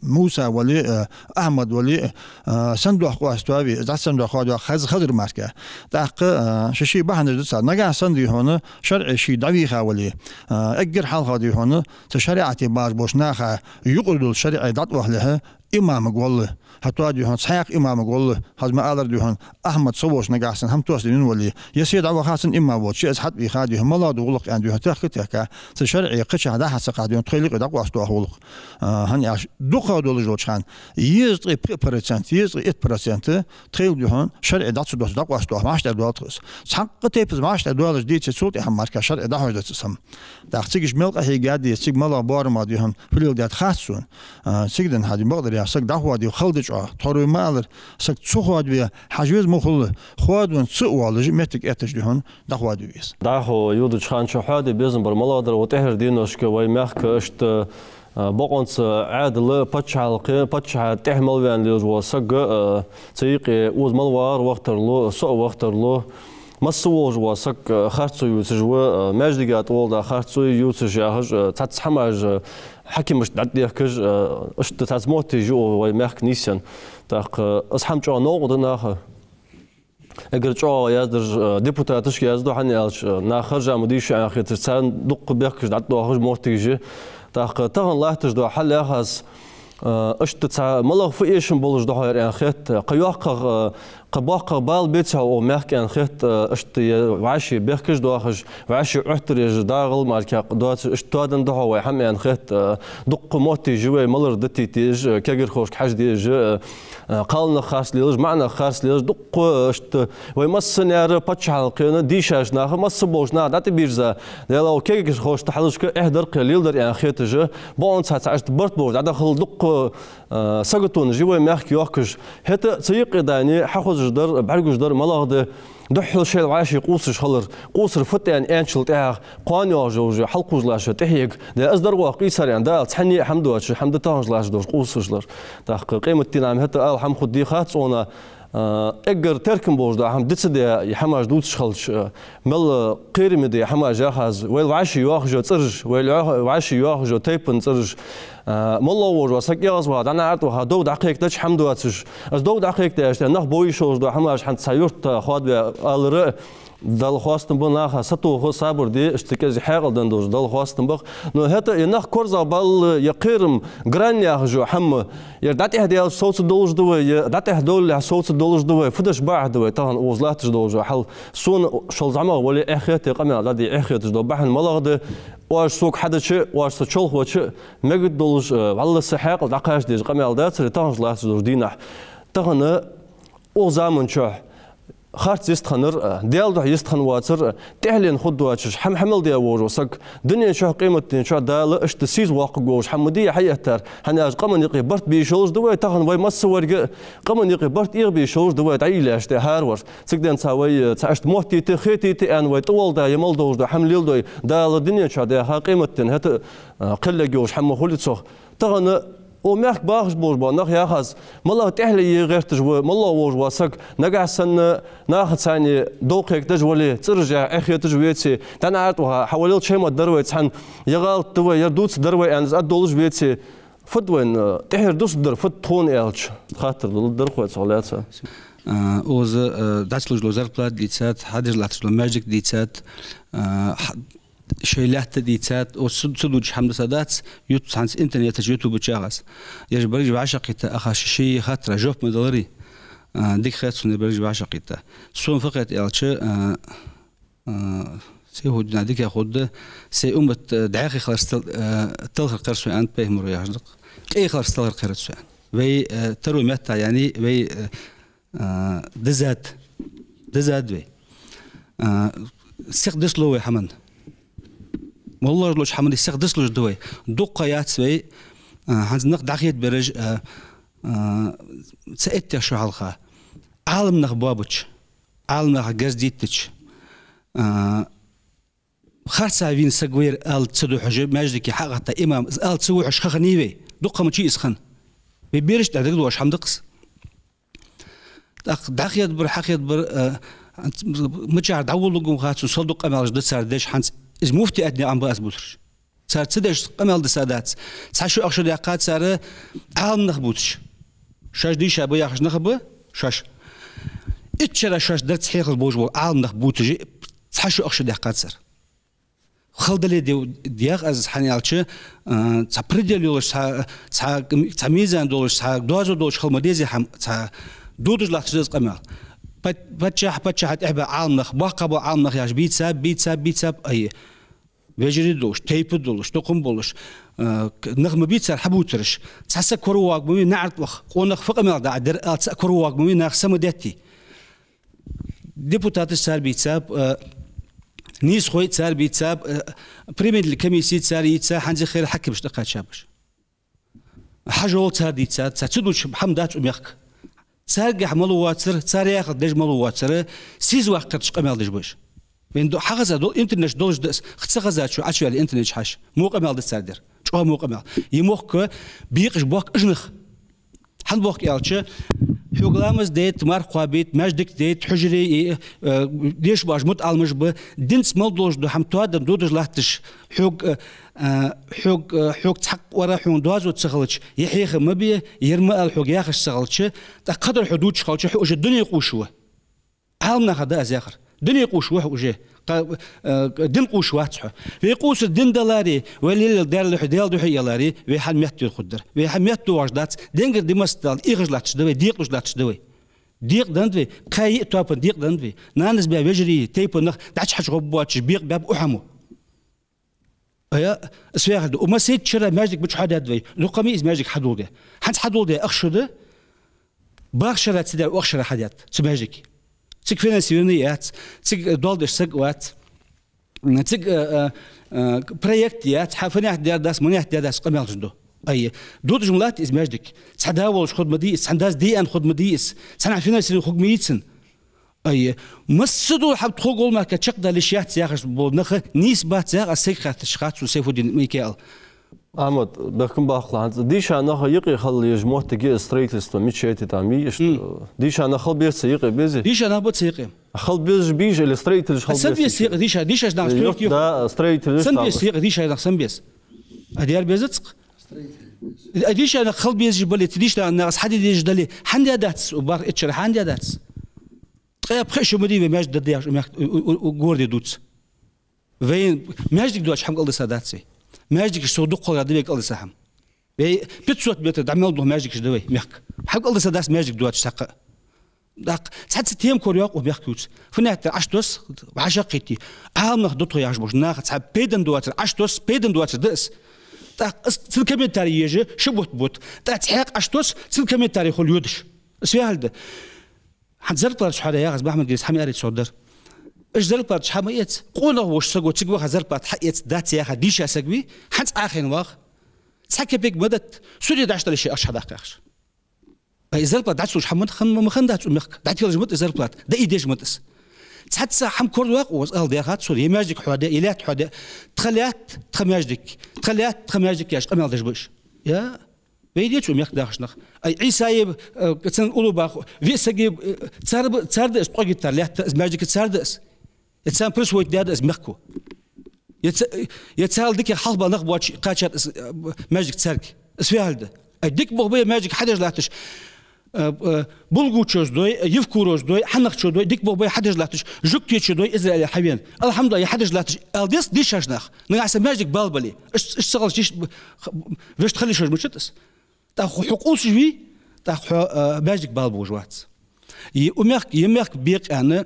Муса вале, а, Ахьмад вале, а, сенна духьа къоаставе, дӀа сенна духьа хоадаве, хаз-, хазар мара. ТӀаккха, а, ший-ший бахьанаш да цар. Нагахьа санна, дий хьона, шарӀе ше дӀавийха вале, а, эггара хьалха, дий хьона, цу шариӀате багӀаш болча наха юкъара дола шарӀе дӀатӀавахалехьа, имамага валла. ХӀаьта, дий хьона, цхьаькха имамага валла, хӀанз ма аллара, дий хьона, Ахьмад со волча нагахьа санна хӀама тоссаденна вале, е ше дӀаваха цунна имам волча, е из хьатӀавийха, дий хьона, малагӀа да гӀулакх аьнна, дий хьона, техка-техка, цу шарӀе кхычахьа дӀа-хьа ца кхаьча, дий хьона, тхоай юкъе дӀакъоастадоах гӀулакх. А, хӀана аьлча, дукхагӀа долаш долча хана, езткъеи пхи процент, езткъеи итт процент тхоайла, дий хьона, шарӀе дӀа ца доссаш дӀакъоастадоах, вӀаштӀехьадоал тха из. Цхьаккха тайпаза вӀаштӀехьадоалаш деце, цул тӀехьагӀа мара шарӀе дӀахьош дац из хӀама. ТӀаккха цига уж мел къахьийгад, цига малагӀа боарам ба, дий хьона, фу леладаьд хац сона. А, цига денз хьа, дий, бакъдар яхаш, саг дӀахоадаве хала да чӀоагӀа. Тхьовра вай ма аллара, саг ца хоадаве хьажа веза ма хулла, хоадавенна ца а воалаш, моттиг эттача, дий хьона, дӀахоадаве веза. ДӀахо йодача хана чу хьоаде безам бар малагӀа дар, укх тӀехьарча деношка вай мехка иштта, а, бокъонца Ӏаьдала, паччахьалкхе, паччахьа тӀехьа мел ваьнна лелаш вола саг, а, цу юкъе укхаза мел вагӀар вахийтарлу, со а вахийтарлу. Масса волаш вола саг, а, харцо ювцаш ва, а, маьждига тӀа вола да харцо ювцаш яхаш, а, цхьацца хӀамаш, а, хьакимашта дӀатӀадехкаш, а, иштта цхьацца моттигаш я вай мехка нийсъенна. ТӀаккха, а, из хӀама чӀоагӀа новкъа да наха. Эггара чӀоагӀа яздараш, а, депутаташка язду, хӀана аьлча, а, наха хержа ма дийша аьнна хеташ, царна дукха бехкаш дӀатӀадоахаш моттигаш я. ТӀаккха тахан латташ дола хьал яхаш, а, иштта цхьа малагӀа фу эшам болаш да хьо ер аьнна хет, кхы йоккхагӀа, а, кхы боккхагӀа бала беций хьона укх мехка аьнна хет, а, иштта е вӀаши бехкаш доахаш, вӀаши Ӏоттар еш дагӀал мара кхы доацаш, иштта тоаденна да хьо вай хӀама аьнна хет, а, дукха моттигаш я вай малар датийта дезаш, а, кагирхошка хьажа дезаш, а, а, кхалнах харц лелаш, маӀанах харц лелаш, дукха, а, иштта вай массане а, паччахьалкхена, дийшача наха, масса болча наха дӀатӀабийрза, Даьла, укх кагирхошта хьалхашка эхь дар кхы леладар аьнна хеташ, бокъонца цхьа иштта барт болаш дӀадахалал дукха Э, саготонаш я вай мехка йоахкаш. ХӀаьта цу юкъе дани хьахозаш дар, бӀаргагуш дар малагӀа да, духхьал шоайла вӀаший къувсаш хилар, къувсар фуд аьнна, аьнначул тӀехьагӀа кхоана йоагӀаш йола хьалкхувш латташ тӀехьега. Де аз дар гӀо къийсар аьнна, Дала цхьанне а хӀама доацаш, хӀама да таханарча латташ долаш къувсаш лар. ТӀаккха къематдийнахьа хӀаьта ала хӀама хургдий хац цунна, э, эггара теркам болаш дола хӀама дицде, е хӀамаш дувцаш хилча, э, мел кхераме да е хӀамаш яхаш, вайла вӀаший йоахаш йола цӀераш, вайла йоах-, вӀаший йоахаш йола тайпан цӀераш. А, моллагӀа волаш вола саг эгӀазваха, дӀанарт ваха, дов дӀакхайкадача хӀама доацаш. Аз дов дӀакхайкадеш, нах бовш йолаш дола хӀамаш хӀанз цхьа юрта хоадаве алара, Далла хоастам ба наха сатоха, сабар де, иштта кӀезига хьаькъал денна долаш Далла хоастам ба-кх. Но хӀаьта е нах корзагӀбалла, е кхерам, грань яхаш йола хӀама, е дӀатӀехдаьлча совцаргдолаш да вай, е дӀатӀехдаьлалехь совцаргдолаш да вай, фу деш бакъахьа да вай тахан укхаза латташ долаш дола хьал. Сона шул зӀамагӀа вале, эхь хетте къамаьл дӀаде, эхь хеташ дола бахьан малагӀа да, оаш сога хьадича, оаш са чолхавича, мегаргдолаш, э, валлахӀи са хьаькъал дӀакхача деза къамаьл дацар таханарча латташ долча дийнахьа. Тахан укх заман чухь харц йистхиннар, э, Даьла духьа йистхинна воацар, э, тӀехьленна хургдоацаш, хӀама хьамел де волаш вола саг, дунен чухь, къематден чухь Дала иштта сийсаз воаккхаргволаш хӀама ма дий хьаэттар, хӀана аьлча къаман юкъе барт беш йолаш да вай, тахан вай массаварга а къаман юкъе барт эгӀабеш йолаш да вай, дӀаийллаш тӀехьарвар. Цига денз цхьа вай, э, цхьа иштта моттийта, хетийта аьнна вай тӀавола да, е мел долаш да хӀама леладой, Дала дунен чухь даьха, къематдийнахьа хӀаьта, э, кхел легйолаш хӀама хулий цох. Тахан укх мехка бахаш болаш бола нах яхаш, малагӀа тӀехьле е гӀерташ ва, моллагӀа волаш вола саг, нагахьа санна нахаца цхьана дов кхайкадеш вале, цӀераш яха эхь хеташ веце, дӀанарт ваха, хьавалил, шоай ма дар вай цхьана, е гӀалат да вай, е дувцаргдар вай аьнна, из аргдолаш веце, фуд вайна, э, тӀехьара дусаргдар фуд тхона аьлча, хаттар дулларгдар-кх вай цох лаьца. А, укхаза, э, дӀа ца луш дола зарплата дийцад, хьадеш латташ дола маьждиг дийцад, а, хьа-, шоай лаьтта дийцад, укхаза ца, ца дувцаш хӀама дисадац, ют-, хӀанз интернета чу, ютуба чу яхаш. Ераш берригаш вӀашагӀкхийтта, аха шоай хаттара жоп ма даларе, а, дика хет сона берригаш вӀашагӀкхийтта. Сона фу хет аьлча, а, а, се хӀама дина дика хургда, сай уммат, а, дӀаьха хиларца тал-, а, талхар кхер сона аьннад пайхамара яхаш да-кх. Къе хиларца талхар кхер сона аьннад. Вай, а, таро метта яьннай, вай, а, а, дизад, дизад вай. А, сиха дицлу вай хӀаман. МоллагӀа долча хӀаман сиха дицлуш да вай. Дукха яц вай, а, хӀанз нах дӀахетабераш, а, а, ца эттех шу хьалха. Ӏаламнах боабача, Ӏаламнаха герз диттача, а, харцахьа вийна саг вар ала ца духьаш, маьждиге хьагӀатта имам ала ца вухьаш хиннай вай. Дукха ма ца из хинна. Вай берашта дагадоагӀаш хӀама да-кх из. ТӀаккха дӀахетабар, хьахетабар, а, мичара дӀаволалургва хац сона, сел дукха къамаьлаш да цар деш хӀанз. Из муфтиятне Ӏомабу аз бувцараш. Цар ца деш къамаьл дисадац. Цхьа шу, ах шу даьккхад цар Ӏаламнах бувцаш. Шоаш дийша ба яхаш нах ба, шоаш. Итт шера шоашта дарца хьехар болаш бола Ӏаламнах бувцаш, цхьа шу, ах шу даьккхад цар. Хала дале де-, дегӀ аз, хӀана аьлча, а, цхьа предел йолаш, цхьа, цхьа, цхьа мизан долаш, цхьа доазув долаш хила ма дезий хӀама, цхьа дувцаш латташ да из къамаьл. Пат-, паччахь, паччахьа тӀехьа ба Ӏаламнах, боккхагӀа ба Ӏаламнах яхаш бийцаб, бийцаб, бийцаб, ай. Вежарий долаш, тайпа долаш, тукхам болаш, а, к-, нах ма бий цар хьабувцараш. Цхьа саг коравоагӀа ма вий наӀарга ваха, къонах фу къамаьл дӀа а дер ала цаӀ коравоагӀа ма вий, наха са ма детте. Депутаташ цар бийцаб, а, нийсхой цар бийцаб, а, приемательни комисси цар йийца, хӀанз хӀара хьакимаш тӀакхаьчаб уж. Хьажол цар дийцад, цар ца дувцаш хӀама дац укх мехка. Царгахьа малув воацар, цар яхар деш малув воацар, сийсаз ваккха кхерача къамаьл деш ба уж. Вайна до-, хьахеза до-, интернета чу долаш да из, ца хезачо Ӏочувелла интернета чу хьажа. Во къамаьл да цар дер. ЧӀоагӀа во къамаьл. Е мохк бекъаш боахк уж нах. ХӀана боахк аьлча, хьога ламаз дайта, марха кхоабийта, маьждиг дайта, хьужаре, э, деша боахкаш мутаӀаламаш ба, динца мел долаш дола хӀама тоаденна дувцаш латташ, хьога, э, хьога, э, хьога цхьаккха вара хьона доазув ца хилча, е хьехам ма бе, ер ма ала хьога яхаш ца хилча, тӀаккха кхыдар хьо дувцаш хилча, хьо уже дуне къувш ва. Ӏаламнаха да аз яхар. Дуне къувш ва хьо уже. Кха-, э, дин къувш вац хьо. Вай къувсар дин даларе, вай лелаеш Даьла духьа, Даьла духьа яларе, вай хьа метта йола хургдар. Вай хьа метта доагӀаш дац, денгара ди масса дале, эгӀаш латташ да вай, декъалуш латташ да вай. Декъа деннад вай, кхаь-йиъ тоапан декъа деннад вай. Нанас баь вежарий, тайпан нах дӀачухьожа гӀоргбоацаш бекъабаьб укх хӀамо. Ая, аз фу яхар да, укх массайтта шера маьждиг мича хьадаьд вай, дукха ма из маьждиг хьадоладаь. ХӀанз хьадоладаь ах шу да, бархӀ шера ца даьр, укх шера хьадаьд цу маьждиге. Цига финансировани яц, цига, э, доал деш саг вац, цига, э, э, э, проект яц, хьа фанехь даьр дац, манехь даьр дац къамаьлаш да. Ай, дуташ ма латт из маьждиг. Цхьа да волаш хургма дий из, цхьан дас дийна хургма дий из, цхьанахьа финансировани хургма йий цун. Ай, массадола хӀама тхо гӀолла мара чакхдала йиш яц яхаш бола нах нийса бац яхаш аз сайга хаьттача хаьттад сона Сайфуддин Микаила. Ахьмад, бехкам баккхалахь, хӀанз дийша нах юкъе хила езаш моттиг я из строительство мечети там, йиш. М. Дийша нах хила беза цу юкъе, безий? Дийша нах ба цу юкъе. Хила безаш бий уж или строителаш хила беза? Са беза юкъе дийша, дийша нах строителаш. Юрт, да, строителаш. Са беза юкъе дийша нах, са беза. А дер безацкъ? А дийша нах хила безаш бале, цу дийша нах хьаде дезаш дале, хӀана де дац, у барх итт шера хӀана де дац? Ткъаь пхи шу ма дий вай маьждиг дӀадахьаш, у мехк-, у, у, у, у городе дувца. Вай маьждиг доацаш хӀама кӀалдиса дац вай. Маьждигаш сов дукха хиларах да вай кӀалдиса хӀама. Вай пятьсот метр дӀа мел дукха маьждигаш да вай мехка. ХӀама кӀалдиса дац маьждиг доацаш цхьаккха. ТӀаккха цхьацца тема корайоаккх укх мехка ювца. Фу наьттар Ӏаш доса, вӀашагӀкхийтте. Ӏаламнах да тхо яхаш болча наха цхьа пайдана доацар Ӏаш доса, пайдана доацар да из. ТӀаккха из цун комментарий еш, ши бутт бутт. ТӀаккха цхьаькха Ӏаш доса, цун комментарий хул йодаш. Из вехьал да. ХӀанз зарплаташ хьадаь яхаш, Бахьман Гирис хьа ма аьллий цох дар. Уж зарплаташ хьа ма эца. Къонах волча саго цига ваха зарплата хьаэца дац яха дийша саг вий, хӀанз Ӏохайна вагӀа. Цхьа кепек ма датт, суде дӀачудале ший ахча хьадаккха яхаш. Ай, зарплата дӀацалуш хӀама ма хан-, ма хиннадац укх мехка. ДӀателаш ма да из зарплата, дӀаийдеш ма да из. Цхьацца хӀама корайоаккх укхаза, ала дехад сона, е маьждиг хьоаде, е лаьтта хьоаде. Тха лаьтта, тха маьждиг, тха лаьтта, тха маьждиг яхаш къамаьл деш ба уж. Я, вай деций укх мехка дахаш нах? Ай, Ӏийсай, э, цун Улубах, виъ саг, э, цар ба, цар да из ткъо гектар лаьтта, из маьждиг цар да из. Е царна присвоить даьд из мехко. Е ца-, е царел дикагӀа хьалха ба нах боацаш кхаьчад из, э, маьждиг царга. Из вехьал да. Ай, дика болх бе маьждиг хьадеш латташ, э, э, Булгучоз дой, Евкуроз дой, хьаннахчо дой, дика болх бе хьадеш латташ, Жугтечо дой, Израиле хьавена. Алхьамдулиллахь, е хьадеш латташ, ала деза дийшача наха. Нагахьа санна маьждиг бала бале, уж, уж ца хилча, уж б-, х-, вешта хила йиш йолаш ма яц из. ТӀаккха хьо къувсаш вий, тӀаккха хьо, э, маьждиг бала болаш вац. Е укх мехка, е мехка бекъа аьнна,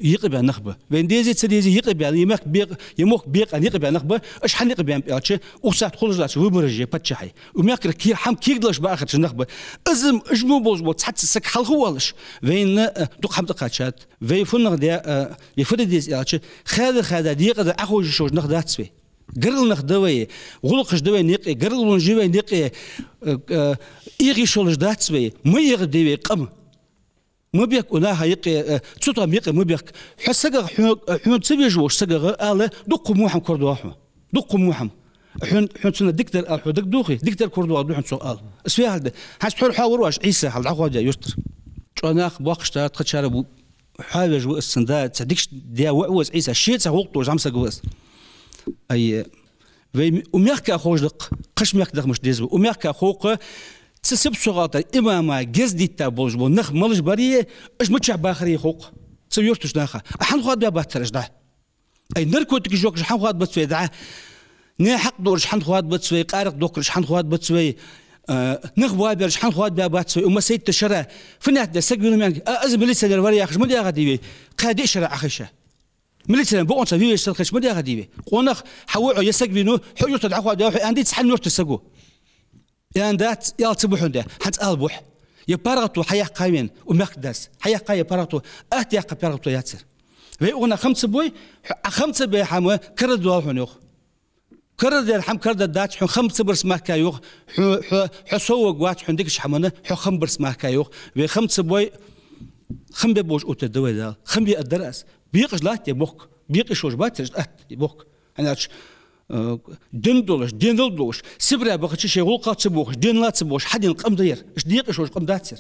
юкъебаь нах ба. Вайна дезе, ца дезе, юкъебаьнна, е мехка бекъа, е мохк бекъа аьнна юкъебаь нах ба, уж хӀана юкъебаьннаб аьлча, укх сахьте хулаш латта выбораш я паччахьа. Укх мехкара кхера хӀама кегалуш ба ахарча нах ба. Из м-, уж мо болаш бола цхьацца саг хьалха воалаш, вайна, э, дукха хӀама тӀакхаьчад. Вай фуннагӀа де, э, е фу де деза аьлча, хаьда-хаьда декъадар Ӏоховша йиш йолаш нах дац вай. Гаргара нах да вай, гӀулакхаш да вайна юкъе, гаргара ловш я вайна юкъе, э, э, эгӀа йиш йолаш дац вай, ма эгӀаде вай къам. Ма бехк укх наха юкъе, э, цу тӀом юкъе ма бехк. Хьо сагах, хьо-, хьона ца везаш волча сагах ала, дукха во хӀама корадоагӀа хьона. Дукха во хӀама. Хьона, хьона цунах дикадар ала хьона дагадохий, дикадар корадоагӀаргда хьона цох ала. Из вехьал да. ХӀанз тхьовра хьо вар оаш Ӏийса хьал дӀахоадаь юртара. ЧӀоагӀа нах боккхагӀа дар, тхоачара бу-, хьо вежа ва из цун да, цхьа дикаш даь воӀ ва из Ӏийса, ше цхьа гӀулакх долаш зӀамсаг ва из. Ай, вай м-, укх мехка ховш да-кх, кхыча мехка даха мишта деза ва. Укх мехка хов-кх, цу Сипсо-ГӀалара имама герз дитта болаш бола нах малаш барий, уж мичахьа бахарий хов-кх цу юртарча наха. А хӀана хоадабаь бац цар уж дӀа? Ай, наркотикаш йохкаш хӀана хоадабац вай дӀа? Наьха хьакъ доараш хӀана хоадабац вай, къаракъ дохкараш хӀана хоадабац вай, а, нах боабераш хӀана хоадабаь бац вай, укх массайтта шера? Фу наьха да, саг вийнав маьнга, а, из милиционер вар яхаш ма дагадий вай, кхаь-диъ шера Ӏохайша. Милиционер бокъонца ве вешта хилча ма дагадий вай. Къонах, хьа воӀо е саг вийнав, хьо юртара дӀахоадаваьв, хьо аьннадий цхьан юртара саго? Аьннадац, аьла ца бу хьона, де, хӀанз ала бу хьо. Е паргӀато хьаяьккхай вайна, укх мехка дас. Хьаяьккхай е паргӀато, атта яьккха паргӀато яцар. Вай укханах хам ца бой, хьо, Ӏа хам ца бай хӀама карадоал хьона, йоах. Карадар хӀама карадаргдац, хьона хам ца барза мара кхы, йоах, хьо, хьо, хьо совгӀа вац хьона дикача хӀаманна, хьо хам барза мара кхы, йоах. Вай хам ца бой, хам бе болаш оттадаьд вай Дала. Хам бе а дар аз. Бекъаш латт е мохк. Бекъа йиш йолаш бацар уж атта е мохк. ХӀана аьлча, э, дин долаш, денал долаш, Сибре бахача шоай гӀулакхах ца бохаш, денала ца бохаш, хьадена къам да ер. Уж декъа йиш йолаш къам дац ер.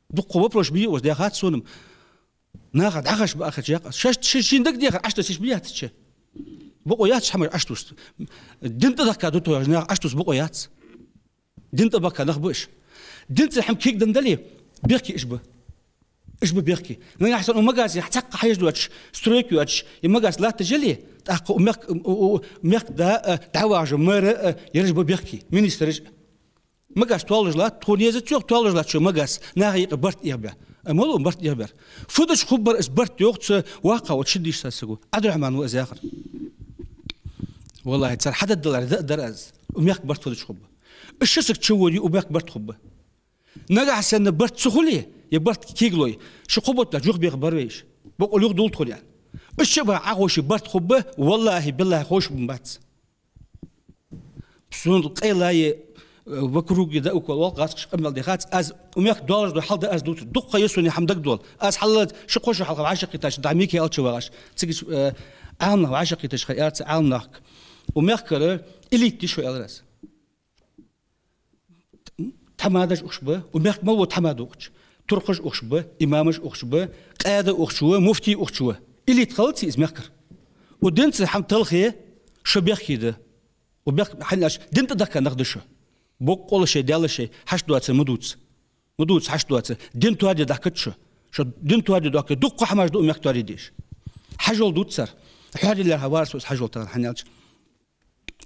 Дукха вопросаш бий укхаза, даьхад сона-м. Наха дӀахьош ба ахча яккха. Шоаш ши-, шин дагадехар Ӏочутувсаш ма яц уж. Бокъо яц уж хӀамаш Ӏочутувс. Дин тӀадехка да тхо яхаш, наха Ӏочутувс бокъо яц. Дин тӀабахка нах ба уж. Динца хӀама кегаденна дале, бехке уж ба. Уж ба бехке. Нагахьа санна укх магазе цхьаккха хьежаш доацаш, стройка йоацаш, е магаз латташ яле, тӀаккха укх мехк-, у, у, у, мехкда, а, дӀавахаш мэр, а, ераш ба бехке, министраш. Магаз тоалуш латт, тхона езац йоах тоалуш латт шоай магаз, наха юкъе барт эгӀабаь. Ай, малав барт эгӀабаьр? Фу дича хургбар из барт, йоах цу воккхагӀволча шин дийшача саго. Ӏабдурахьман ва из яхар. Валлахьи, цар хьадоаладаьр да а дар аз. Укх мехка барт фу дича хургба? Уж ши саг чуводе, укх мехка барт хургба. Нагахьа санна барт ца хуле, е барт кегалой, ши-кхо бутт баьча юхабеха бар вай уж. Бокъонца юхадувл тхона, аьнна. Уж чу баха Ӏоховше барт хургба, валлахьи, биллахьи, ховш бац. Сона къайла е, э, вокруге да укол вал гӀазкхаша къамаьл дехац, аз укх мехка долаш да хьал да аз дувцар. Дукха я сона хӀама дагадоал. Аз хьалла ши-кхо шу хьалха вӀашагӀкхийтача, дӀа Микаил Алча вагӀаш. Цига, э, Ӏаламнах вӀашагӀкхийтача ха яьрца Ӏаламнахка. Укх мехкара элита диш ва аьлар аз. Тхьамадаш ухаш ба, укх мехка мел вола тхьамада ухаш. Туркхаш ухаш ба, имамаш ухаш ба, къаьда ухаш ва, муфтий ухаш ва. Элита хилац из мехкара. Укх динца хӀама талхе, шо бехке да. Укх бехк хьанаш дин тӀа дахка нах да шо. Боккъала шоай, Даьла шоай, хьашт доацар ма дувца. Ма дувца хьашт доацар. Дин тоаде дахкац шо. Шо дин тоаде дахка, дукха хӀамаш да укх мехка тоаде дезаш. Хьажол дувц цар. Хьоаре лаьрхӀа вар со из хьажол тахан хьаналча.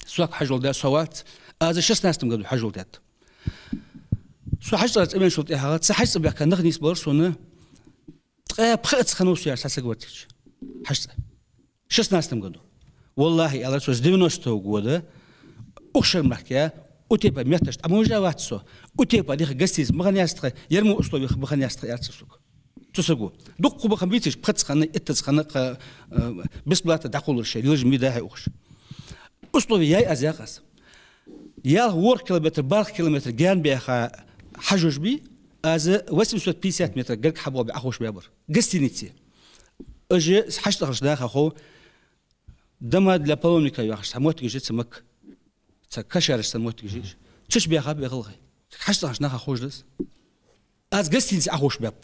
Сога хьажол даь со вац. Аз шестнадцатом году хьажол даьд. Со ХьажцӀагӀара цӀавеначул тӀехьагӀа цу ХьажцӀа баьхка нах нийсбелар сона ткъаь пхиъатта хана ва со яхаш цхьа саг вар цига. ХьажцӀа. Шестнадцатом году. Валлахьи, аьлар со, с девяностого года укх шера мара укх тайпара метташта Ӏомавижа вац со. Укх тайпара дика гостиница ма хиннаяц тха, ер мо условеш ма хиннаяц тха, аьлар цу саго. Цу саго. Дукха ма хиннабаций уж, пхиъатта хана, иттаза хана кхы, э, бесплатно дӀакхоллар шоай, лелаш ма дий дӀа-хьа ухаш. Условеш яьй аз, яхар аз. Ялх-ворхӀ километр, бархӀ километр гаьна баьха хьажош бий, аз восемьсот пятьдесят метр гарга хьабоагӀа Ӏоховшабаьбар. Гостинице. Уж хьаштагӀарча наха хов, дома для паломников яхаш цхьа моттигаш я цу Макка. Цхьа кашараш санна моттигаш я уж. Цу чу баьха ба вай гӀалгӀай. ХьаштагӀарча наха ховш да из. Аз гостинице Ӏоховшабаьб.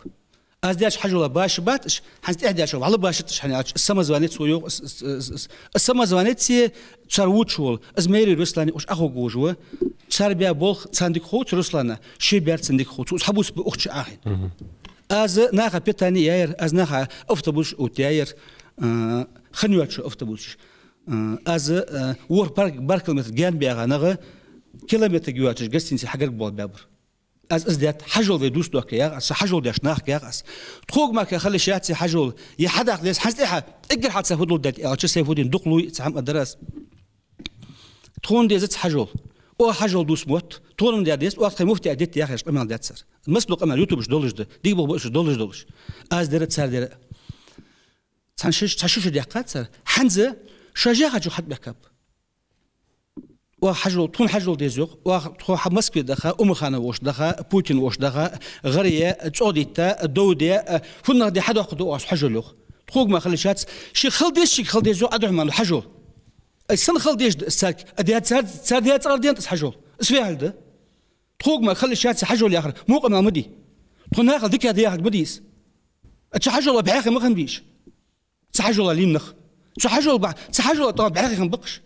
Аз даьча хьажола башха бац уж, хӀанз тӀехьа даьчох вӀалла башха да уж, хӀана аьлча, из самозванец ва йоах, из, из, из, из, из самозванец я, цар вувцаш вола, из Мери Руслане уж Ӏоховргволаш ва. Цар баь болх царна дика хов, цу Руслана, шоай баьр цунна дика хов, цо из хьабувцаргба укх чу Ӏохайна. Мгм. Аз наха питание яьяр, аз наха автобусаш оттаяьяр, а, хинна йоацача автобусаш. А, аз, а, ворхӀ-бархӀ, бархӀ километр гаьна баьха нах километрага йоацача гостинице хьагарга боагӀа баьбар. Аз из даьд, хьажол вай дувца доахка, яхар аз, са хьажол деш нахага, яхар аз. Тхога мара хила йиш яц из хьажол, е хьадаккха деза, хӀанз тӀехьа эггара хьалха цхьа фу долга даьд аьлча, Сайфуддин дукха луй, цхьа хӀама а дар аз. Тхона дезац хьажол. Оаха хьажол дувца мотт, тхона-м даь деза, оаха тхай муфтий а детта яхаш къамаьл даьд цар. Масса дола къамаьл ютубаш долаш да, дика болх ба уж долаш долаш. Аз дера, цар дера. Цхьан шу, цхьа шу шу даьккхад цар. ХӀанз шоаш яхачох хьатӀабаьхкаб. Оаха хьажол, тхона хьажол деза йоах. Оаха тхо хьа Москве даха, Умаханов волча даха, Путин волча даха, гӀар е, цӀогӀа дитта, дов де, фуннагӀа де хьадоаккхаргда оаха хьажол йоах. Тхога мара хила йиш яц, ший хила дезачунга хила деза йоах Ӏабдурахьмана хьажол. Ай, сенна хила дезаш да из царга? А де цар, цар даь цӀагӀара денад из хьажол? Из фу яхилга да? Тхога мара хила йиш яц из хьажол яхар, во къамаьл ма дий. Тхо нахал дика да яхилга ма дий из. А цу хьажола бӀаьхий ма хиннабий уж. Цу хьажола лийннах. Цу хьажола ба-, цу хьажола тӀа бӀаьхий хиннабакх уж.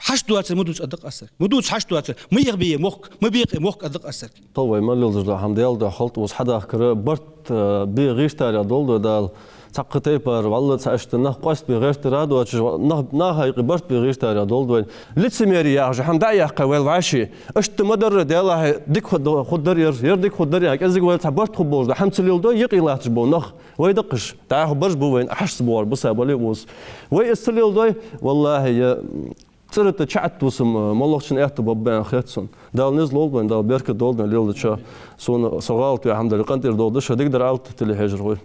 Хьашт доацар ма дувца, аргда-кх аз царга. Ма дувца хьашт доацар. Ма ехбе мохк, ма бекъе мохк, аргда-кх аз царга. Тхо вай мел лелаш дола хӀама, Даьла духьа хилда, укхаза хьадахкар барт, э, бе гӀертаргья долда вай, Дала. Цхьаккха тайпара, валлахӀи, цхьа иштта нах къоастабе гӀертар а доацаш, нах, наха юкъе барт бе гӀертаргья долда вайна. Лицемерие яхаш хӀама дӀа а яьккхай вайла вӀаший. Иштта ма дарра, Даьлахьа, дика ху-, хургдар ер, ер дика хургдар ер, кӀезига вайла цхьа барт хургболаш да хӀама ца леладой юкъе латташ бола нах. Вай да-кх уж, дӀахо бараш ба вайна, хьашт ца боагӀар ба са бале а ва из. Вай из ца леладой, валлахӀи, я цӀера тӀа чаӀатта вусам, э, моллагӀчун аьттув бабба аьнна хет сона. Дала низ лолда вайна, Дала беркат долда вайна леладечох. Сона со гӀалат ве хӀама дале, къинтӀера долда, шо дикадар алта телехьежархой.